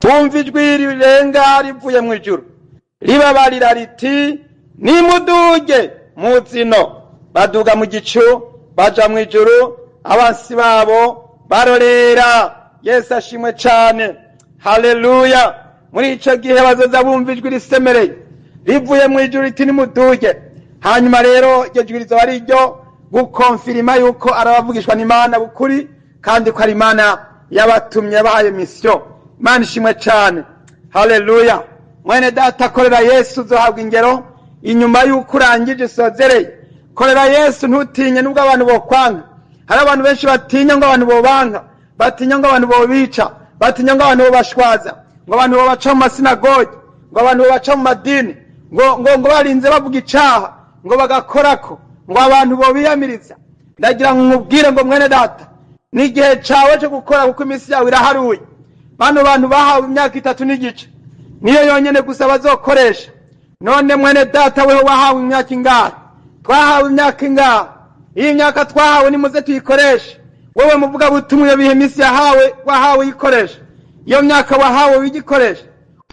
bumva ijwi rirenga rivuye mu ijuru ribabarira riti nimuduge muzino. Baduga mu gicu baja mu ijuru, abansi babo barorera. Yesu ashimwe cane. Haleluya! Muri ico gihe bazoza bumva ijwi risemereye rivuye mu ijuru riti nimuduge. Hanyuma rero iryo jwi rizoba ari iryo gukonfirima yuko arabavugishwa n'Imana bukuri, kandi ko ari Imana yabatumye, yabahaye misiyo. Imana ishimwe cyane, haleluya. Mwene data, korera Yesu uzohabwa ingero inyuma yuko urangije usozereye. Korera Yesu, ntutinye nubwo abantu bokwanga. Hari abantu benshi batinya ngo abantu bobanka, batinya ngo abantu bobica, batinya ngo abantu bobashwaza, ngo abantu bobaca mu masinagogi, ngo abantu bobaca mu madini, ngo barinze bavuga icaha, ngo bagakorako, ngo abantu bobiyamiriza. Ndagira ngo nkubwire ngo mwene data, ni igihe cawe cyo gukora, kuko iminsi yawe iraharuye. Bano bantu bahawe imyaka 3 n'igice, niyo yonyene gusa bazokoresha. None mwene data, weho wahawe imyaka ingahe? Twahawe imyaka ingahe? Iyi myaka twahawe nimuze tuyikoreshe. Wewe muvuga butumwa, iyo bihe iminsi yahawe wahawe uyikoresha. Iyo myaka wahawe uyikoresha.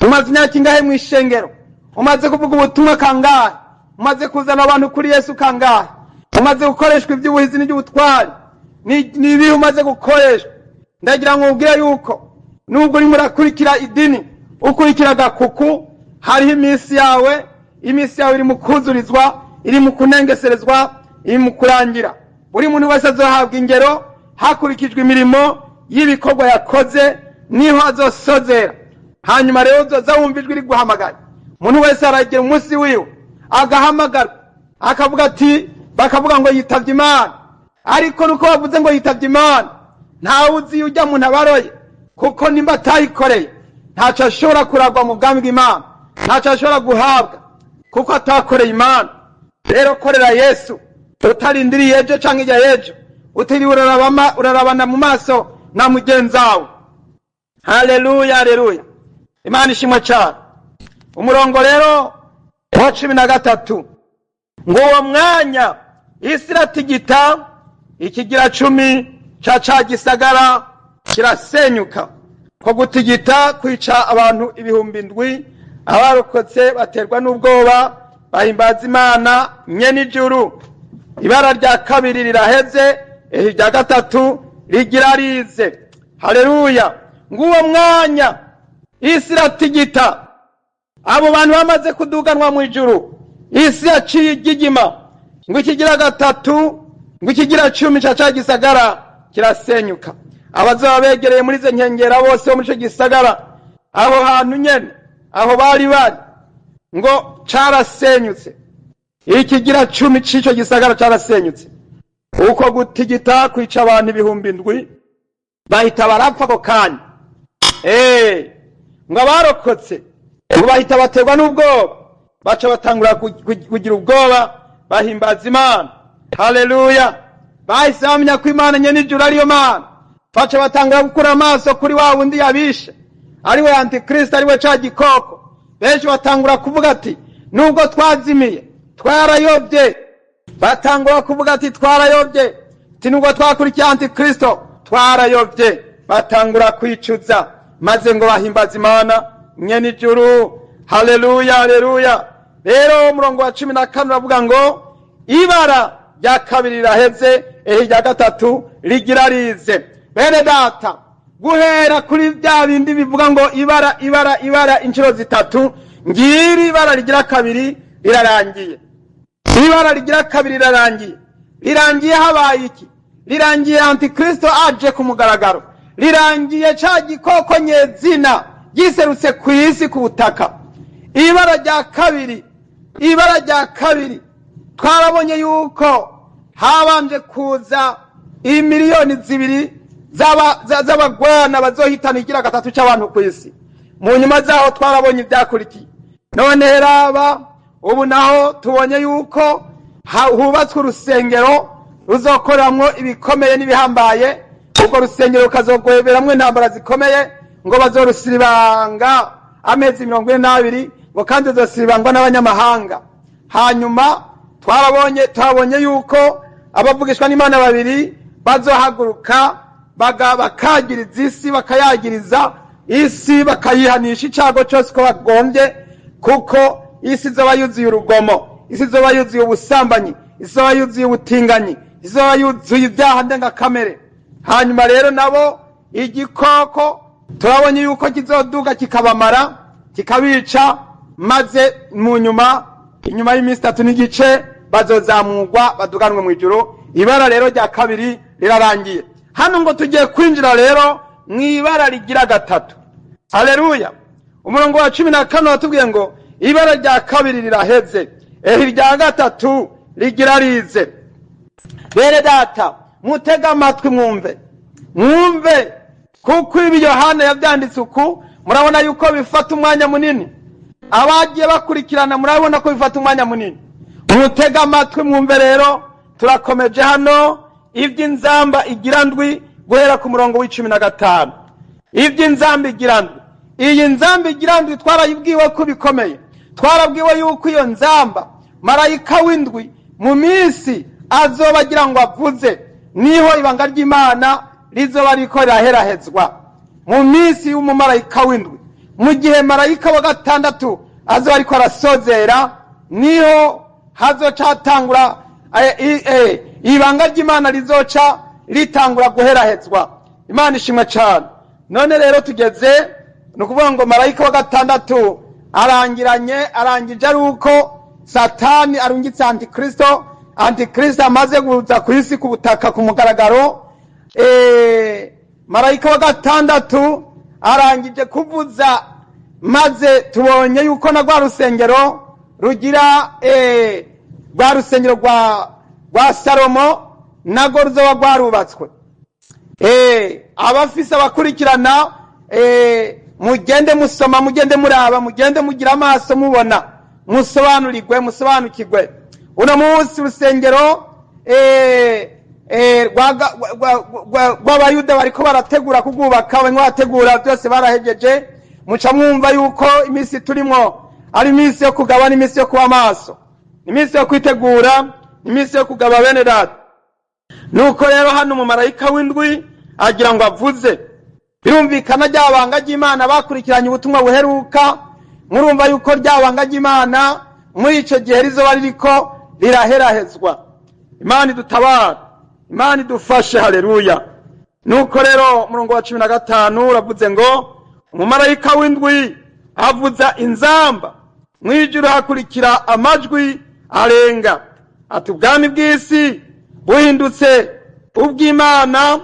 Umaze imyaka ingahe mu ishengero? Umaze kuvuga ubutumwa kangahe? Umaze kuzana abantu kuri Yesu kangahe? Umaze gukoreshwa iby'ubuhizi n'iby'ubutwari? Ni ibihe umaze gukoreshwa? Ndagira ngo ubwire yuko nubwo urimo urakurikira idini, ukurikira agakuku, hariho iminsi yawe. Iminsi yawe iri mu kuzurizwa, iri mu kunengeserezwa, iri mu kurangira. Buri muntu wese azohabwa ingero hakurikijwe imirimo y'ibikorwa yakoze, niho azosozera. Hanyuma rero uzoza wumva ijwi riguhamagaye. Umuntu wese aragira umunsi wiwe agahamagarwa, akavuga ati, bakavuga ngo yitavye Imana. Ariko nuko bavuze ngo yitavye Imana, ntawe uzi ujya muntu abaroye, kuko nimba atayikoreye ntaco ashobora kuragwa mu bwami bw'Imana, ntaco ashobora guhabwa kuko atakoreye Imana. Rero korera Yesu utarindiriye ejo canke ijya ejo, utiriwe urarabana mu maso na mugenzi wawe. Haleluya, haleluya, Imana ishimwe cyane. Umurongo rero wa 13, ngo uwo mwanya isi iratigita, ikigira 10 ca gisagara kirasenyuka. Ko gutigita kwica abantu 7,000, abarokotse baterwa n'ubwoba, bahimbaza Imana nyene ijuru. Ibara rya kabiri riraheze, irya gatatu rigira rize. Haleluya. Nguwo mwanya isi iratigita, abo bantu bamaze kuduganwa mu ijuru, isi yaciye igigima, ngo ikigira gatatu, ngo ikigira 10 ca gisagara kirasenyuka. Abazoba begereye muri izo nkengera bose bo muri ico gisagara, aho hantu nyene aho bari bari, ngo carasenyutse. Ikigira 10 c'ico gisagara carasenyutse. Uko gutigita kwica abantu 7,000, bahita barapfa ako kanya. Ngo abarokotse ngo bahita baterwa n'ubwoba, baca batangura kugira ubwoba, bahimbaza Imana. Haleluya. Bahise bamenya ko Imana nyene ijuru ariyo Mana. Baca batangura gukura amaso kuri wa wundi yabishe, ariwe Antikristo, ariwe ca gikoko. Benshi batangura kuvuga ati nubwo twazimiye twarayobye. Batangura kuvuga ati twarayobye, ati nubwo twakurikiye Antikristo twarayobye. Batangura kwicuza, maze ngo bahimbaze Imana nyene ijuru. Haleluya, haleluya. Rero umurongo wa 14 uravuga ngo ibara rya kabiri riraheze, irya gatatu rigira rize. Bene data, guhera kuri bya bindi bivuga ngo ibara, ibara, ibara inshuro 3, ngiri ibara rigira kabiri rirarangiye. Ibara rigira kabiri rirarangiye. Rirangiye habaye iki? Rirangiye Antikristo aje ku mugaragaro. Rirangiye ca gikoko nyezina giserutse ku isi ku butaka. Ibara rya kabiri, ibara rya kabiri twarabonye yuko habanje kuza imiliyoni 2 z'abagwana bazohitana igira gatatu c'abantu ku isi. Mu nyuma zaho twarabonye ibyakurikiye. None raba ubu naho tubonye yuko hubatswe urusengero ruzokoramwo ibikomeye n'ibihambaye. Ubwo rusengero rukazogweberamwo intambara zikomeye, ngo bazorusiribanga amezi 42, ngo kandi ruzosiribangwa n'abanyamahanga. Hanyuma twabonye yuko abavugishwa n'Imana babiri bazohaguruka bakagiriza isi, bakayagiriza isi, bakayihanisha icago cose ko bagombye, kuko isi izoba yuzuye urugomo, isi izoba yuzuye ubusambanyi, isi izoba yuzuye ubutinganyi, isi izoba yuzuye ibyaha ndengakamere. Hanyuma rero nabo igikoko turabonye yuko kizoduga kikabamara, kikabica, maze mu nyuma, inyuma y'iminsi 3 n'igice, Bazozamurwa baduganwe mu ijuru. Ibara rero rya kabiri rirarangiye. Hano ngo tugiye kwinjira rero mu ibara rigira gatatu. Haleluya! Umurongo wa 14 watubwiye ngo ibara rya kabiri riraheze, ehe irya gatatu rigira rize. Bene data, mutega amatwi mwumve, mwumve, kuko ibi Yohana yabyanditse uku, murabona yuko bifata umwanya munini. Abagiye bakurikirana murabona ko bifata umwanya munini. Mutega amatwi mwumve. Rero turakomeje hano iby'inzamba igira ndwi, guhera ku murongo wa 15. Iby'inzamba igira ndwi, iyi nzamba igira ndwi twarayibwiwe ko bikomeye. Twarabwiwe yuko iyo nzamba marayika w'indwi mu minsi azoba agira ngo avuze, niho ibanga ry'Imana rizoba riko riraherahezwa mu minsi y'umumarayika w'indwi. Mu gihe marayika wa gatandatu azoba ariko arasozera, niho hazoca hatangura ibanga ry'Imana rizoca ritangura guherahezwa. Imana ishimwe cyane. None rero tugeze, ni ukuvuga ngo marayika wa gatandatu arangiranye, arangije ari uko Satani arungitse Antikristo. Antikristo amaze kuza ku isi, ku butaka, ku mugaragaro. Marayika wa gatandatu arangije kuvuza, maze tubonye yuko na rwa rusengero rugira rwa rusengero rwa Salomo narwo ruzoba rwarubatswe. Abafise abakurikirana, mugende musoma, mugende muraba, mugende mugira amaso mubona, musobanurirwe, musobanukirwe. Uno munsi urusengero rw'Abayuda bariko barategura kurwubaka, barimo barategura, byose barahegeje. Muca mwumva yuko iminsi turimwo ari iminsi yo kugaba, n'iminsi yo kuba maso, iminsi yo kwitegura, iminsi yo kugaba, bene data. Nuko rero hano umumarayika w'indwi agira ngo avuze. Birumvikana, rya banga ry'Imana, bakurikiranye ubutumwa buheruka, murumva yuko rya banga ry'Imana muri icyo gihe rizoba ririko riraherahezwa. Imana idutabara, Imana idufashe. Haleluya! Nuko rero umurongo wa 15 uravuze ngo umumarayika w'indwi avuza inzamba, mu ijuru hakurikira amajwi arenga, ati: "Ubwami bw'isi buhindutse ubw'Imana,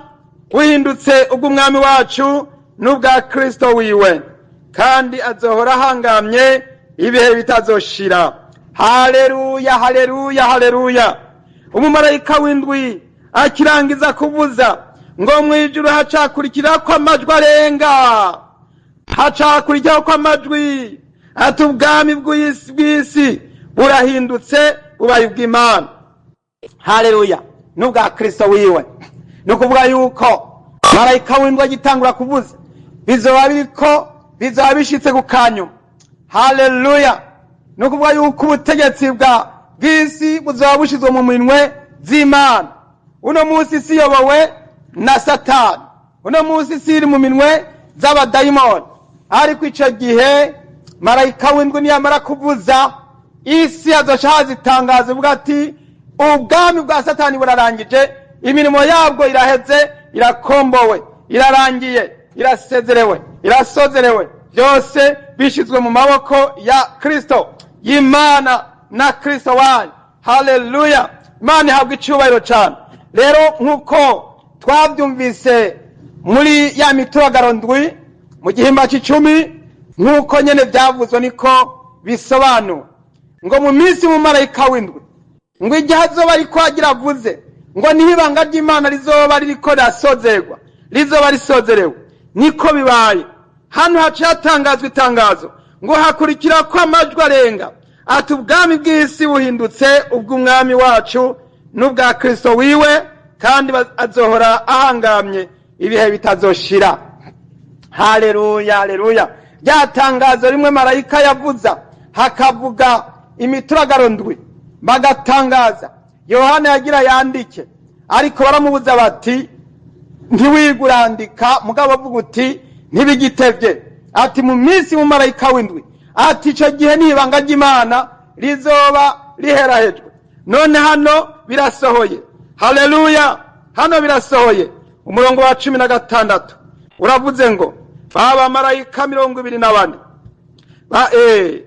buhindutse ubw'Umwami wacu n'ubwa Kristo wiwe, kandi azohora ahangamye ibihe bitazoshira." Haleluya, haleluya, haleluya! Umumarayika w'indwi akirangiza kuvuza, ngo mu ijuru hacakurikira ko amajwi arenga, hacakurikiraho ko amajwi ati: "Ubwami bw'isi burahindutse, bubaye ubw'Imana," haleluya, n'ubwa Kristo wiwe. Ni ukuvuga yuko marayika w'indwi agitangura kuvuza, bizoba biriko, bizoba bishitse ku kanyuma. Haleluya! Ni ukuvuga yuko ubutegetsi bw'isi buzoba bushizwe mu minwe z'Imana. Uno munsi isi iyobowe na Satani, uno munsi isi iri mu minwe z'abadayimoni, ariko ico gihe marayika w'indwi niyamara kuvuza, isi hazoca haza itangazo ivuga ati: "Ubwami bwa Satani burarangije, imirimo yabwo iraheze, irakombowe, irarangiye, irasezerewe, irasozerewe, byose bishizwe mu maboko ya Kristo, y'Imana na Kristo wanyu." Haleluya! Imana ihabwa icyubahiro cyane. Rero nk'uko twabyumvise muri ya mituragaro ndwi mu gihimba c'icumi, nk'uko nyene byavuzwe niko bisobanuwe, ngo mu minsi mumarayika w'indwi, ngo igihe azoba ariko agira avuze, ngo niho ibanga ry'Imana rizoba ririko rirasozerwa, rizoba risozerewe. Niko bibaye. Hano haciye hatangazwa itangazo ngo hakurikira ko amajwi arenga, ati: "Ubwami bw'isi buhindutse ubw'Umwami wacu n'ubwa Kristo wiwe, kandi azohora ahangamye ibihe bitazoshira." Haleluya, haleluya! Rya tangazo rimwe marayika yavuza, hakavuga imituragaro ndwi, bagatangaza, Yohana yagira yandike, ariko baramubuza bati: "Ntiwigurandika, mugabo avuga uti ntibigitevye." Ati mu minsi mu marayika w'indwi, ati ico gihe n'ibanga ry'Imana rizoba riherahejwe. None hano birasohoye. Haleluya! Hano birasohoye. Umurongo wa 16 uravuze ngo ba marayika 24 ba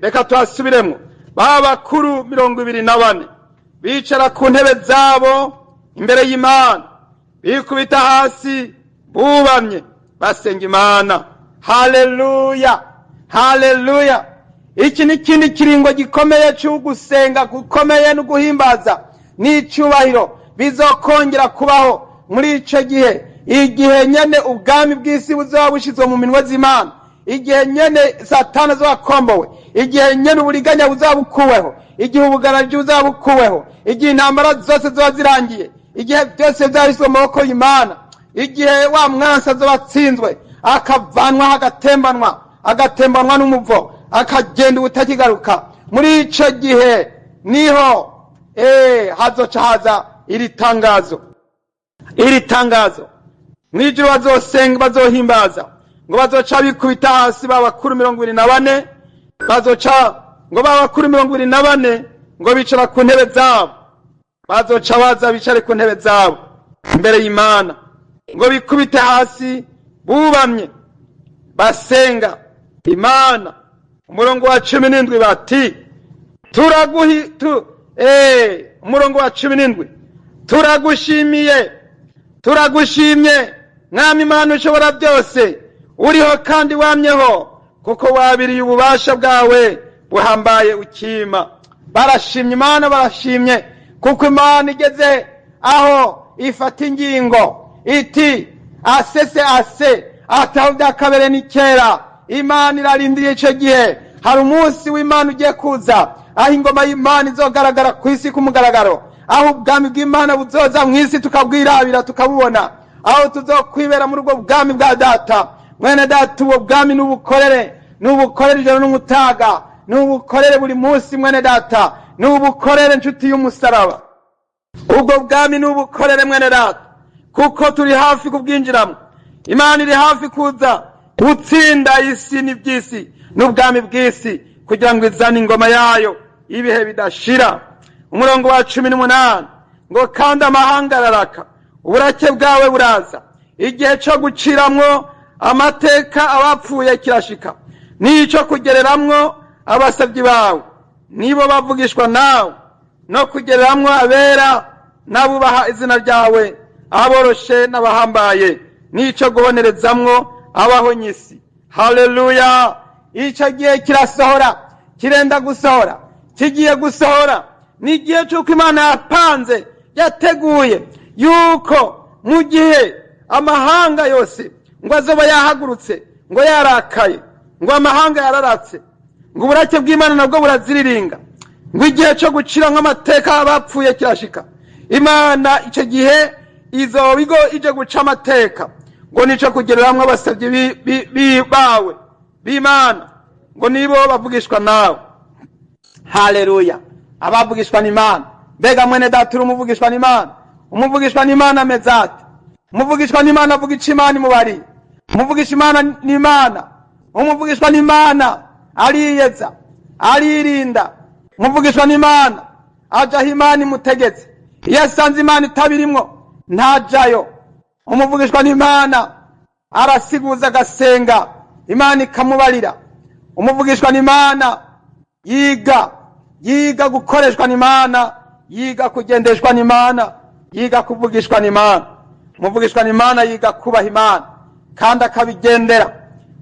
reka tuhasubiremo, ba bakuru 24. Bicara ku ntebe zabo imbere y'Imana, bikubita hasi bubamye, basenga Imana. Haleluya, haleluya! Iki ni ikindi kiringo gikomeye cy'ugusenga gukomeye no guhimbaza n'icyubahiro bizokongera kubaho muri icyo gihe, igihe nyene ubwami bw'isi buzoba bushizwe mu minwe z'Imana, igihe nyene Satani azoba akombowe, igihe nyene uburiganya buzaba bukuweho, igihe ubugaraji buzaba bukuweho, igihe intambara zose ziba zirangiye, igihe byose bizaba bishyizwe mu maboko y'Imana, igihe wa mwansi azoba atsinzwe, akavanwaho, agatembanwa n'umuvo, akagenda ubutakigaruka. Muri ico gihe niho hazoca haza iri tangazo, iri tangazo. Mw'ijuru bazosenga, bazohimbaza, ngo bazoca bikubita hasi ba bakuru 24, bazoca ngo ba bakuru 24 ngo bicara ku ntebe zabo, bazoca baza bicare ku ntebe zabo imbere y'Imana, ngo bikubite hasi bubamye, basenga Imana. Umurongo wa 17 bati turaguhi tu umurongo wa 17: "Turagushimiye, turagushimye, Mwami Imana ushobora byose, uriho kandi wamyeho, kuko wabiriye ububasha bwawe buhambaye ukima." Barashimye Imana, barashimye kuko Imana igeze aho ifata ingingo iti asese ase ataho byakabere ni kera. Imana irarindiriye icyo gihe. Hari umunsi w'Imana ugiye kuza, aho ingoma y'Imana izogaragara ku isi ku mugaragaro, aho ubwami bw'Imana buzoza mu isi tukabwirabira, tukabubona, aho tuzokwibera muri ubwo bwami bwa Data. Mwene Data, ubwo bwami n'ubukorere, n'ubukorere ijoro n'umutaga, n'ubukorere buri munsi. Mwene Data, n'ubukorere, inshuti y'umusaraba, ubwo bwami n'ubukorere, mwene Data, kuko turi hafi kubwinjiramo. Imana iri hafi kuza gutsinda isi n'iby'isi n'ubwami bw'isi, kugira ngo izane ingoma yayo ibihe bidashira. Umurongo wa 18 ngo: "Kandi amahanga araraka, uburake bwawe buraza, igihe cyo guciramwo amateka abapfuye kirashika, n'ico kugereramwo abasabyi bawe, nibo bavugishwa nawe, no kugereramwo abera n'abubaha izina ryawe, aboroshe n'abahambaye, n'ico gubonerezamwo abahonyisi." Haleluya! Ico gihe kirasohora, kirenda gusohora, kigiye gusohora. Ni igihe c'uko Imana yapanze, yateguye yuko mu gihe amahanga yose ngo azoba yahagurutse, ngo yarakaye, ngo amahanga yararatse, ngo uburake bw'Imana nabwo buraziriringa, ngo igihe cyo gucira nk'amateka abapfuye kirashika. Imana icyo gihe izoba igo ije guca amateka, ngo nico kugereramwo abasabyi bawe b'Imana, ngo nibo bavugishwa nawe. Haleluya! Abavugishwa n'Imana. Mbega mwene Data, uri umuvugishwa n'Imana? Umuvugishwa n'Imana ameze ate? Umuvugishwa n'Imana avuga ico Imana imubariye. Umuvugisha Imana n'Imana, umuvugishwa n'Imana ariyeza, aririnda. Umuvugishwa n'Imana aja aho Imana imutegetse. Iyo asanze Imana itabirimwo, ntajayo. Umuvugishwa n'Imana arasiguza, agasenga, Imana ikamubarira. Umuvugishwa n'Imana yiga gukoreshwa n'Imana, yiga kugendeshwa n'Imana, yiga kuvugishwa n'Imana. Umuvugishwa n'Imana yiga kubaha Imana kandi akabigendera.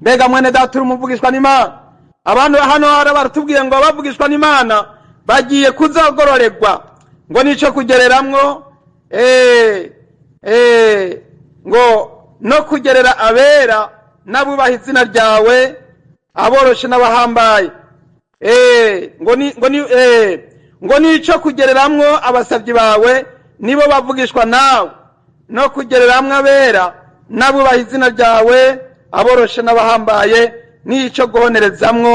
Mbega mwene Data, uri umuvugishwa n'Imana? Abantu hano hari baratubwiye ngo abavugishwa n'Imana bagiye kuzogororerwa, ngo nico kugereramwo ngo no kugerera abera n'abubaha izina ryawe, aboroshe n'abahambaye, ngo nico kugereramwo abasabyi bawe, nibo bavugishwa nawe, no kugereramwo abera n'abubaha izina ryawe, aboroshe n'abahambaye, n'ico guhonerezamwo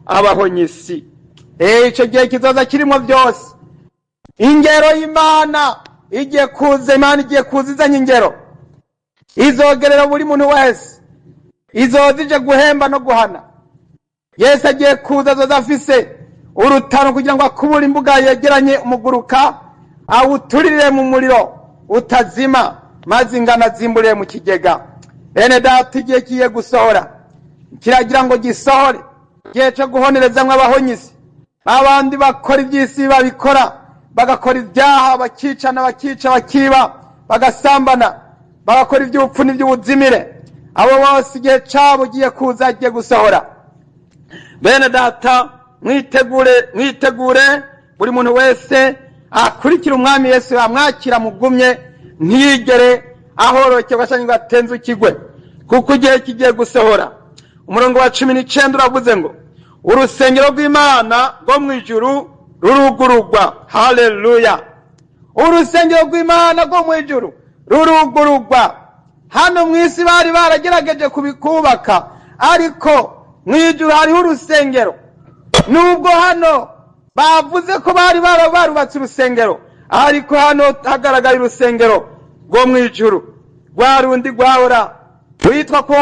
abahonyisi. Ico gihe kizoza kirimo byose. Ingero y'Imana igiye kuza, Imana igiye kuza izanye ingero, izogerera buri muntu wese, izoza ije guhemba no guhana. Yesu agiye kuza, azoza afise urutaro kugira ngo akubure imbuga yegeranye umuguruka, awuturire mu muriro utazima, maze ingano azimburire mu kigega. Bene Data, igihe kigiye gusohora, kiragira ngo gisohore, igihe cyo guhonerezamwo abahonyisi, abandi bakora iby'isi babikora. bagakora ibyaha, bakicana, bakica, bakiba, bagasambana, bagakora iby'ubupfu n'iby'ubuzimire. Abo bose igihe cyabo ugiye kuza, agiye gusohora. Bene data, mwitegure, mwitegure. Buri muntu wese akurikira umwami Yesu, yamwakira mugumye, ntiyigere ahorokerwa cyangwa ngo atenze ukigwe, kuko igihe kigiye gusohora. Umurongo wa 19 uravuze ngo urusengero rw'Imana rwo mu ijuru rurugurugwa. Haleluya! Urusengero rw'Imana rwo mu ijuru rurugurugwa. Hano mu isi bari baragerageje kubikubaka, ariko mu ijuru hariho urusengero. Nubwo hano bavuze ko bari barubatse urusengero, ariko hano hagaragaye urusengero rwo mu ijuru, rwa rundi rwahora witwa ko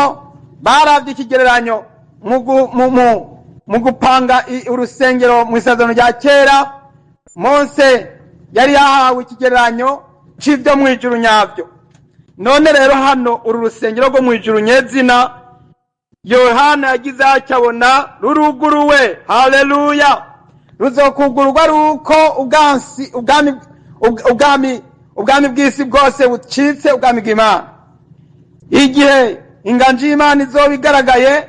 barabye ikigereranyo mu gupanga urusengero mu isezerano rya kera. Mose yari yahawe ikigereranyo cy'ibyo mu ijuru nyabyo. None rero hano uru rusengero rwo mu ijuru nyezina, Yohana yagize acyabona ruruguruwe. Haleluya! Ruzokugururwa ari uko ubwami bw'isi bwose bucitse ubwami bw'Imana. Igihe inganji y'Imana izoba igaragaye,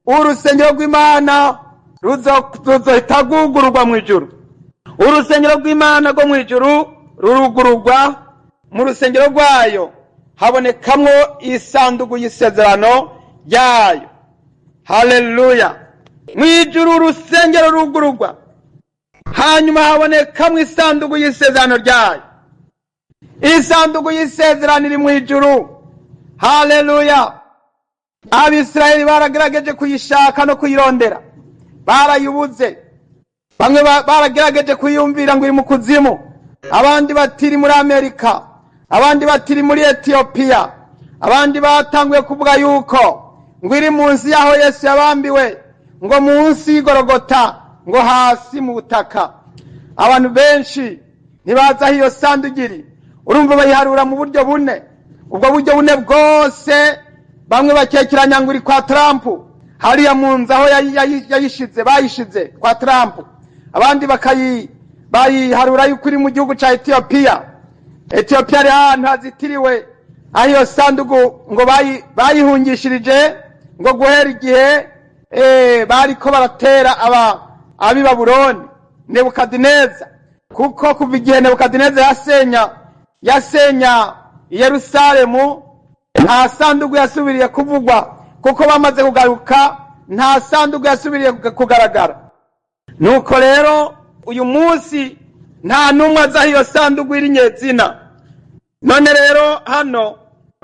urusengero rw'Imana ruzohita rwugururwa mu ijuru. Urusengero rw'Imana rwo mu ijuru rurugururwa. Mu rusengero rwayo habonekamwo isanduku y'isezerano ryayo. Haleluya! Mu ijuru urusengero rugururwa, hanyuma habonekamwo isanduku y'isezerano ryayo. Isanduku y'isezerano iri mu ijuru. Haleluya! Abisirayeli baragerageje kuyishaka no kuyirondera, barayubuze. Bamwe baragerageje kuyumvira ngo iri mu kuzimu, abandi batiri muri Amerika, abandi batiri muri Etiyopiya, abandi batanguye kuvuga yuko ngo iri munsi y'aho Yesu yabambiwe, ngo munsi y'Igorogota, ngo hasi mu butaka. Abantu benshi ntibazi aho iyo sanduku iri. Urumva bayiharura mu buryo bune. Ubwo buryo bune bwose, bamwe bakekeranya ngo iri kwa Trump, hariya mu nzu aho yayishize, bayishize kwa Trump. Abandi bayiharura yuko iri mu gihugu ca Etiyopiya. Etiyopiya ari ahantu hazitiriwe, aho iyo sanduku ngo bayihungishirije, ngo guhera igihe bariko baratera ab'i Babuloni, Nebukadineza. Kuko kuva igihe Nebukadineza yasenya Yerusalemu, nta sanduku yasubiriye kuvugwa, kuko bamaze kugaruka nta sanduku yasubiriye kugaragara. Nuko rero uyu munsi nta n'umwe azi aho iyo sanduku iri nyezina. None rero hano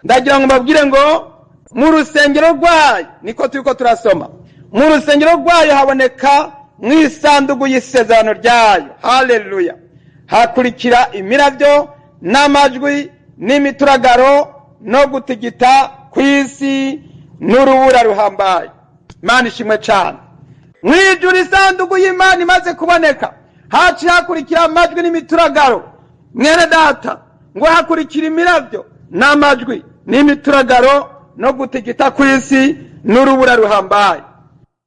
ndagira ngo mbabwire ngo mu rusengero rwayo, niko turiko turasoma, mu rusengero rwayo haboneka mu isanduku y'isezerano ryayo. Haleluya! Hakurikira imiravyo n'amajwi n'imituragaro no gutigita kw'isi n'urubura ruhambaye. Imana ishimwe cyane. Mwijuru isanduku y'Imana imaze kuboneka, haciye hakurikira amajwi n'imituragaro. Mwene data, ngo hakurikira imiravyo n'amajwi n'imituragaro no gutigita kw'isi n'urubura ruhambaye.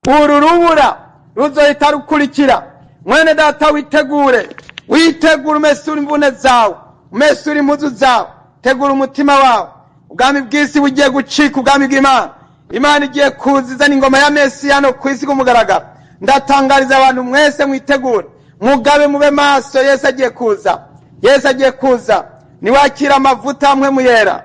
Uru rubura ruzohita rukurikira. Mwene data, witegure, witegure, umesure imvune zawe, umesure impuzu zawe, tegura umutima wawe. Ubwami bw'isi bugiye gucika ubwami bw'Imana. Imana igiye kuza ingoma ya Mesiya no ku isi kumugaragaro. Ndatangariza abantu mwese mwitegure, mugabe, mube maso. Yesu agiye kuza, Yesu agiye kuza. Niwakira amavuta amwe muyera,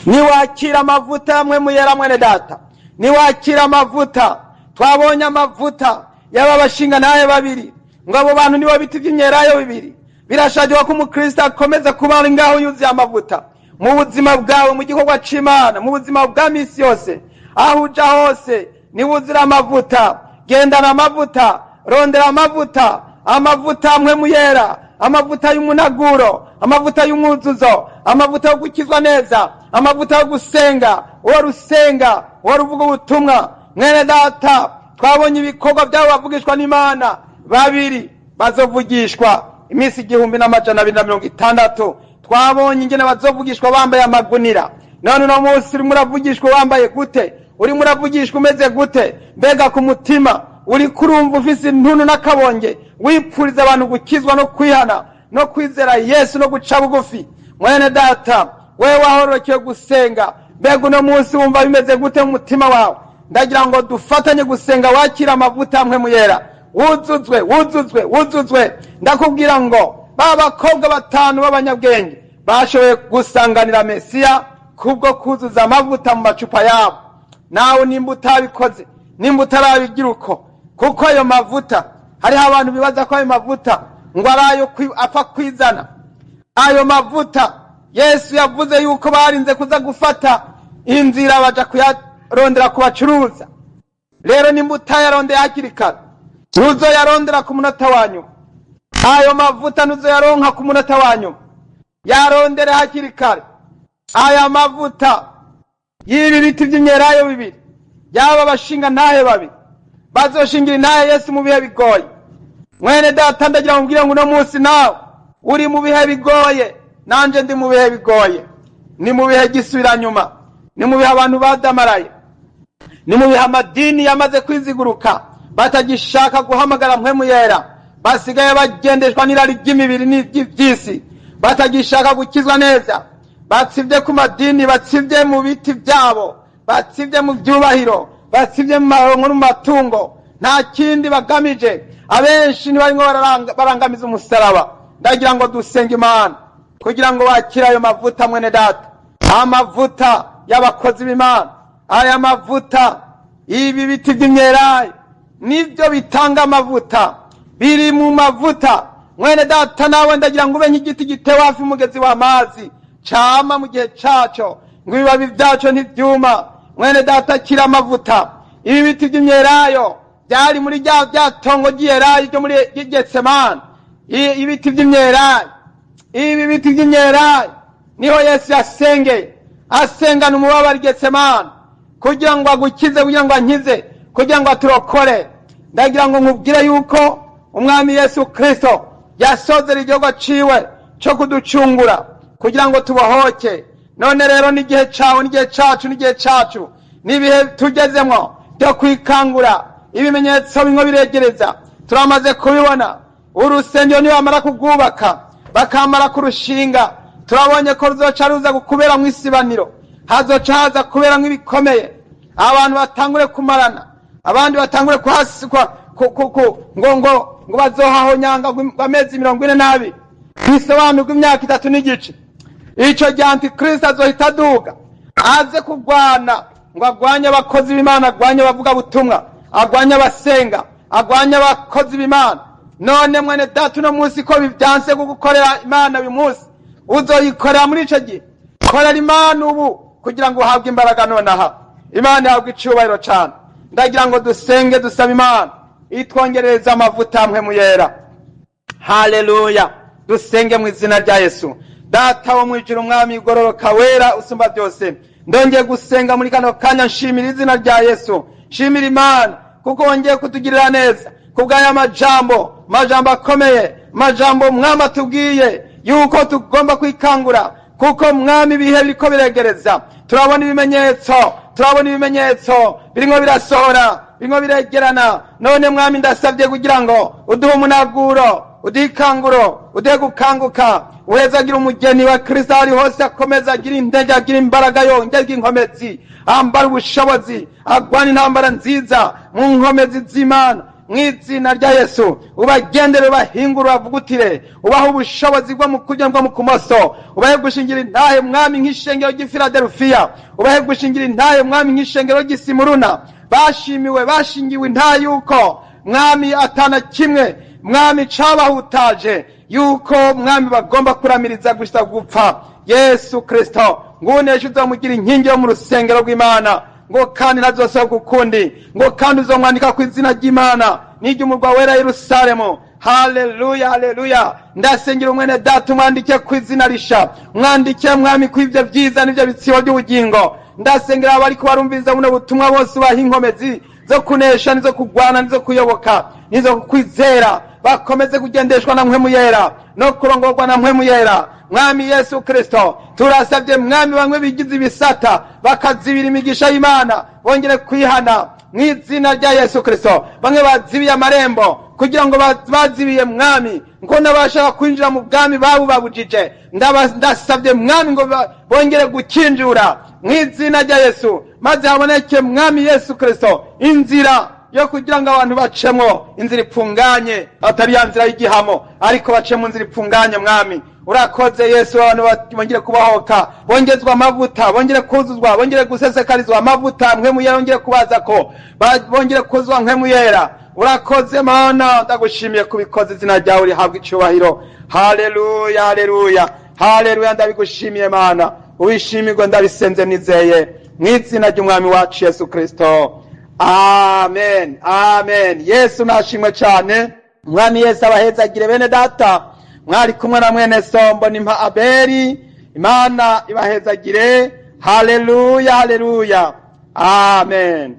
niwakira amavuta amwe muyera, mwene data, niwakira amavuta. Twabonye amavuta y'aba bashinga naye babiri, ngo abo bantu nibo biti by'imyelayo bibiri. Birashakirwa ko umukristo akomeza kuba ngaho yuzuye amavuta mu buzima bwawe, mu gikorwa c'Imana, mu buzima bwa misi yose, aho uja hose niwuzura amavuta. Gendana amavuta, rondera amavuta, amavuta amwe muyera, amavuta y'umunaguro, amavuta y'umwuzuzo, amavuta yo gukizwa neza, amavuta yo gusenga, uwo rusenga, uwo ruvuga ubutumwa. Mwene data, twabonye ibikorwa byabo bavugishwa n'Imana babiri bazovugishwa iminsi 1260. Twabonye ingene bazovugishwa bambaye amagunira. None uno munsi urimo uravugishwa wambaye gute? Urimo uravugishwa umeze gute? Mbega ku mutima uri kurumva ufise intuntu n'akabonge, wipfuriza abantu gukizwa no kwihana? no kwizera Yesu no guca bugufi. Mwene data, wewe wahorokeye gusenga, mbega uno munsi wumva bimeze gute mu mutima wawe? Ndagira ngo dufatanye gusenga wakira amavuta amwe muyera, wuzuzwe, wuzuzwe, wuzuzwe. Ndakubwira ngo ba bakobwa batanu b'abanyabwenge bashoboye gusanganira Mesiya kubwo kuzuza amavuta mu macupa yabo. Nawe nimba utabikoze, nimba utarabigira uko, kuko ayo mavuta, hariho abantu bibaza ko ayo mavuta ngo ari ayo apfa kwizana. Ayo mavuta Yesu yavuze yuko barinze kuza gufata inzira baja kuyarondera kubacuruza. Rero nimba utayarondeye hakiri kare, ntuzoyarondera ku munota wa nyuma. Ayo mavuta ntuzoyaronka ku munota wa nyuma, yarondere hakiri kare. Aya mavuta y'ibi biti by'imyelayo bibiri, yaba abashinga ntahe babiri bazoshingira intahe Yesu mu bihe bigoye. Mwene data, ndagira ngo mbwire ngo uno munsi nawe uri mu bihe bigoye, nanje ndi mu bihe bigoye. Ni mu bihe gisubiranyuma, ni mu bihe abantu badamaraye, ni mu bihe amadini yamaze kwiziguruka, batagishaka guhamagara mpwemu yera, basigaye bagendeshwa n'irari ry'imibiri n'iry'isi, batagishaka gukizwa neza, batsivye ku madini, batsivye mu biti byabo, batsivye mu byubahiro, batsivye mu maronko no mu matungo, nta kindi bagamije. Abenshi ntibarimwo barangamiza umusaraba. Ndagira ngo dusenge Imana kugira ngo bakire ayo mavuta. Mwene data, amavuta y'abakozi b'Imana, aya mavuta ibi biti by'imyelayo nibyo bitanga amavuta, biri mu mavuta. Mwene data, nawe ndagira ngo ube nk'igiti gitewe hafi y'umugezi w'amazi, cama mu gihe caco, ngo ibibabi vyaco ntivyuma. Mwene data, kira amavuta. Ibi biti by'imyelayo byari muri rya tongo ry'iyelayo ryo muri Getsemani. Ibiti by'imyelayo, ibi biti by'imyelayo niho Yesu yasengeye, asengana umubabaro i Getsemani kugira ngo agukize, kugira ngo ankize, kugira ngo aturokore. Ndagira ngo nkubwire yuko umwami Yesu Kristo yasozera igikorwa ciwe co kuducungura kugira ngo tubohoke. None rero n'igihe cawe, n'igihe cacu, n'igihe cacu, n'ibihe tugezemwo byo kwikangura. Ibimenyetso bimwe biregereza, turamaze kubibona. Urusengero nibamara kurwubaka bakamara kurushinga, turabonye ko ruzoca ruza kubera mw'isibaniro, hazoca haza kubera nk'ibikomeye, abantu batangure kumarana, abandi batangure kuhasikwa ngo ngo ngo bazohahonyanga amezi 42, bisobanurwa imyaka 3 n'igice. Ico gihe Antikristo azohita aduga aze kurwana, ngo agwanye abakozi b'Imana, agwanye abavuga butumwa, agwanye abasenga, agwanye abakozi b'Imana. None mwene data, uno munsi ko bivyanse gukorera Imana uyu munsi, uzoyikorera muri ico gihe? Korera Imana ubu kugira ngo uhabwe imbaraga nonaha. Imana ihabwe icubahiro cane. Ndagira ngo dusenge dusaba Imana itwongerereza amavuta amwe muyera. Haleluya. Dusenge mu izina rya Yesu. Data wo mwijuru, umwami ugororoka wera usumba byose, ndongeye gusenga muri kano kanya, nshimira izina rya Yesu, nshimira Imana kuko wongeye kutugirira neza kubw'aya majambo, majambo akomeye, majambo mwami atubwiye yuko tugomba kwikangura, kuko mwami ibihe biriko biregereza. Turabona ibimenyetso, turabona ibimenyetso birimo birasohora, birimo biregerana. None mwami, ndasabye kugira ngo uduhe umunaguro, uduhe ikanguro, uduhe gukanguka, uhezagira umugeni wa Kristo ari hose, akomeza agira intege, agira imbaraga, yongere inkomezi, ambara ubushobozi, agwana intambara nziza mu nkomezi z'Imana. Mw'izina rya Yesu, ubagendere, ubahingure, ubavugutire, ubahe ubushobozi bwo mu kurya bwo mu kumoso, ubahe gushingira intahe mwami nk'ishengero ry'i Filadelfiya, ubahe gushingira intahe mwami nk'ishengero ry'i Simuruna. Bashimiwe, bashingiwe intahe yuko mwami atana kimwe mwami cabahutaje, yuko mwami bagomba kuramiriza gushika gupfa. Yesu Kristo, ngunesha uzomugira inkingi yo mu rusengero rw'Imana, ngo kandi ntazosohoka ukundi, ngo kandi uzomwandika ku izina ry'Imana n'iry'umurwa wera Yerusalemu. Haleluya, haleluya. Ndasengera umwene data, umwandike ku izina risha, umwandike mwami ku ivyo vyiza n'ivyo bitsibo by'ubugingo. Ndasengera abariko barumviriza buno butumwa bose, ubaha inkomezi zo kunesha, nizo kurwana, nizo kuyoboka, nizo kukwizera, bakomeze kugendeshwa na mpwemu yera no kurongorwa na mpwemu yera. Mwami Yesu Kristo, turasabye mwami bamwe bigize ibisata bakazibira imigisha y'Imana bongere kwihana mw'izina rya Yesu Kristo. Bamwe bazibiye amarembo Kugira ngo bazibiye, Mwami, ngo n'abashaka kwinjira mu bwami babubabujije. Ndasabye, Mwami, ngo bongere gukinjura mu izina rya Yesu, maze haboneke, Mwami Yesu Kirisito, inzira yo kugira ngo abantu bacemo, inzira ipfunganye, atari ya nzira y'igihamo, ariko bace mu nzira ipfunganye. Mwami, urakoze Yesu. Abantu bongere kubahoka, bongezwa amavuta, bongere kuzuzwa, bongere gusesekarizwa amavuta Mpwemu Yera, bongere kubaza ko bongere kuzuzwa Mpwemu Yera. Urakoze Mana, ndagushimiye kubikoze. Izina ryawe rihabwa icyubahiro. Haleluya, haleluya, haleluya! Ndabigushimiye Mana, ubishimirwe. Ndabisenze nizeye mu izina ry'Umwami wacu Yesu Kirisito. Amen, amen. Yesu nashimwe cyane. Umwami Yesu abahezagire, bene data. Mwari kumwe na mwene Sombo nimpa Aberi. Imana ibahezagire. Haleluya, haleluya, amen.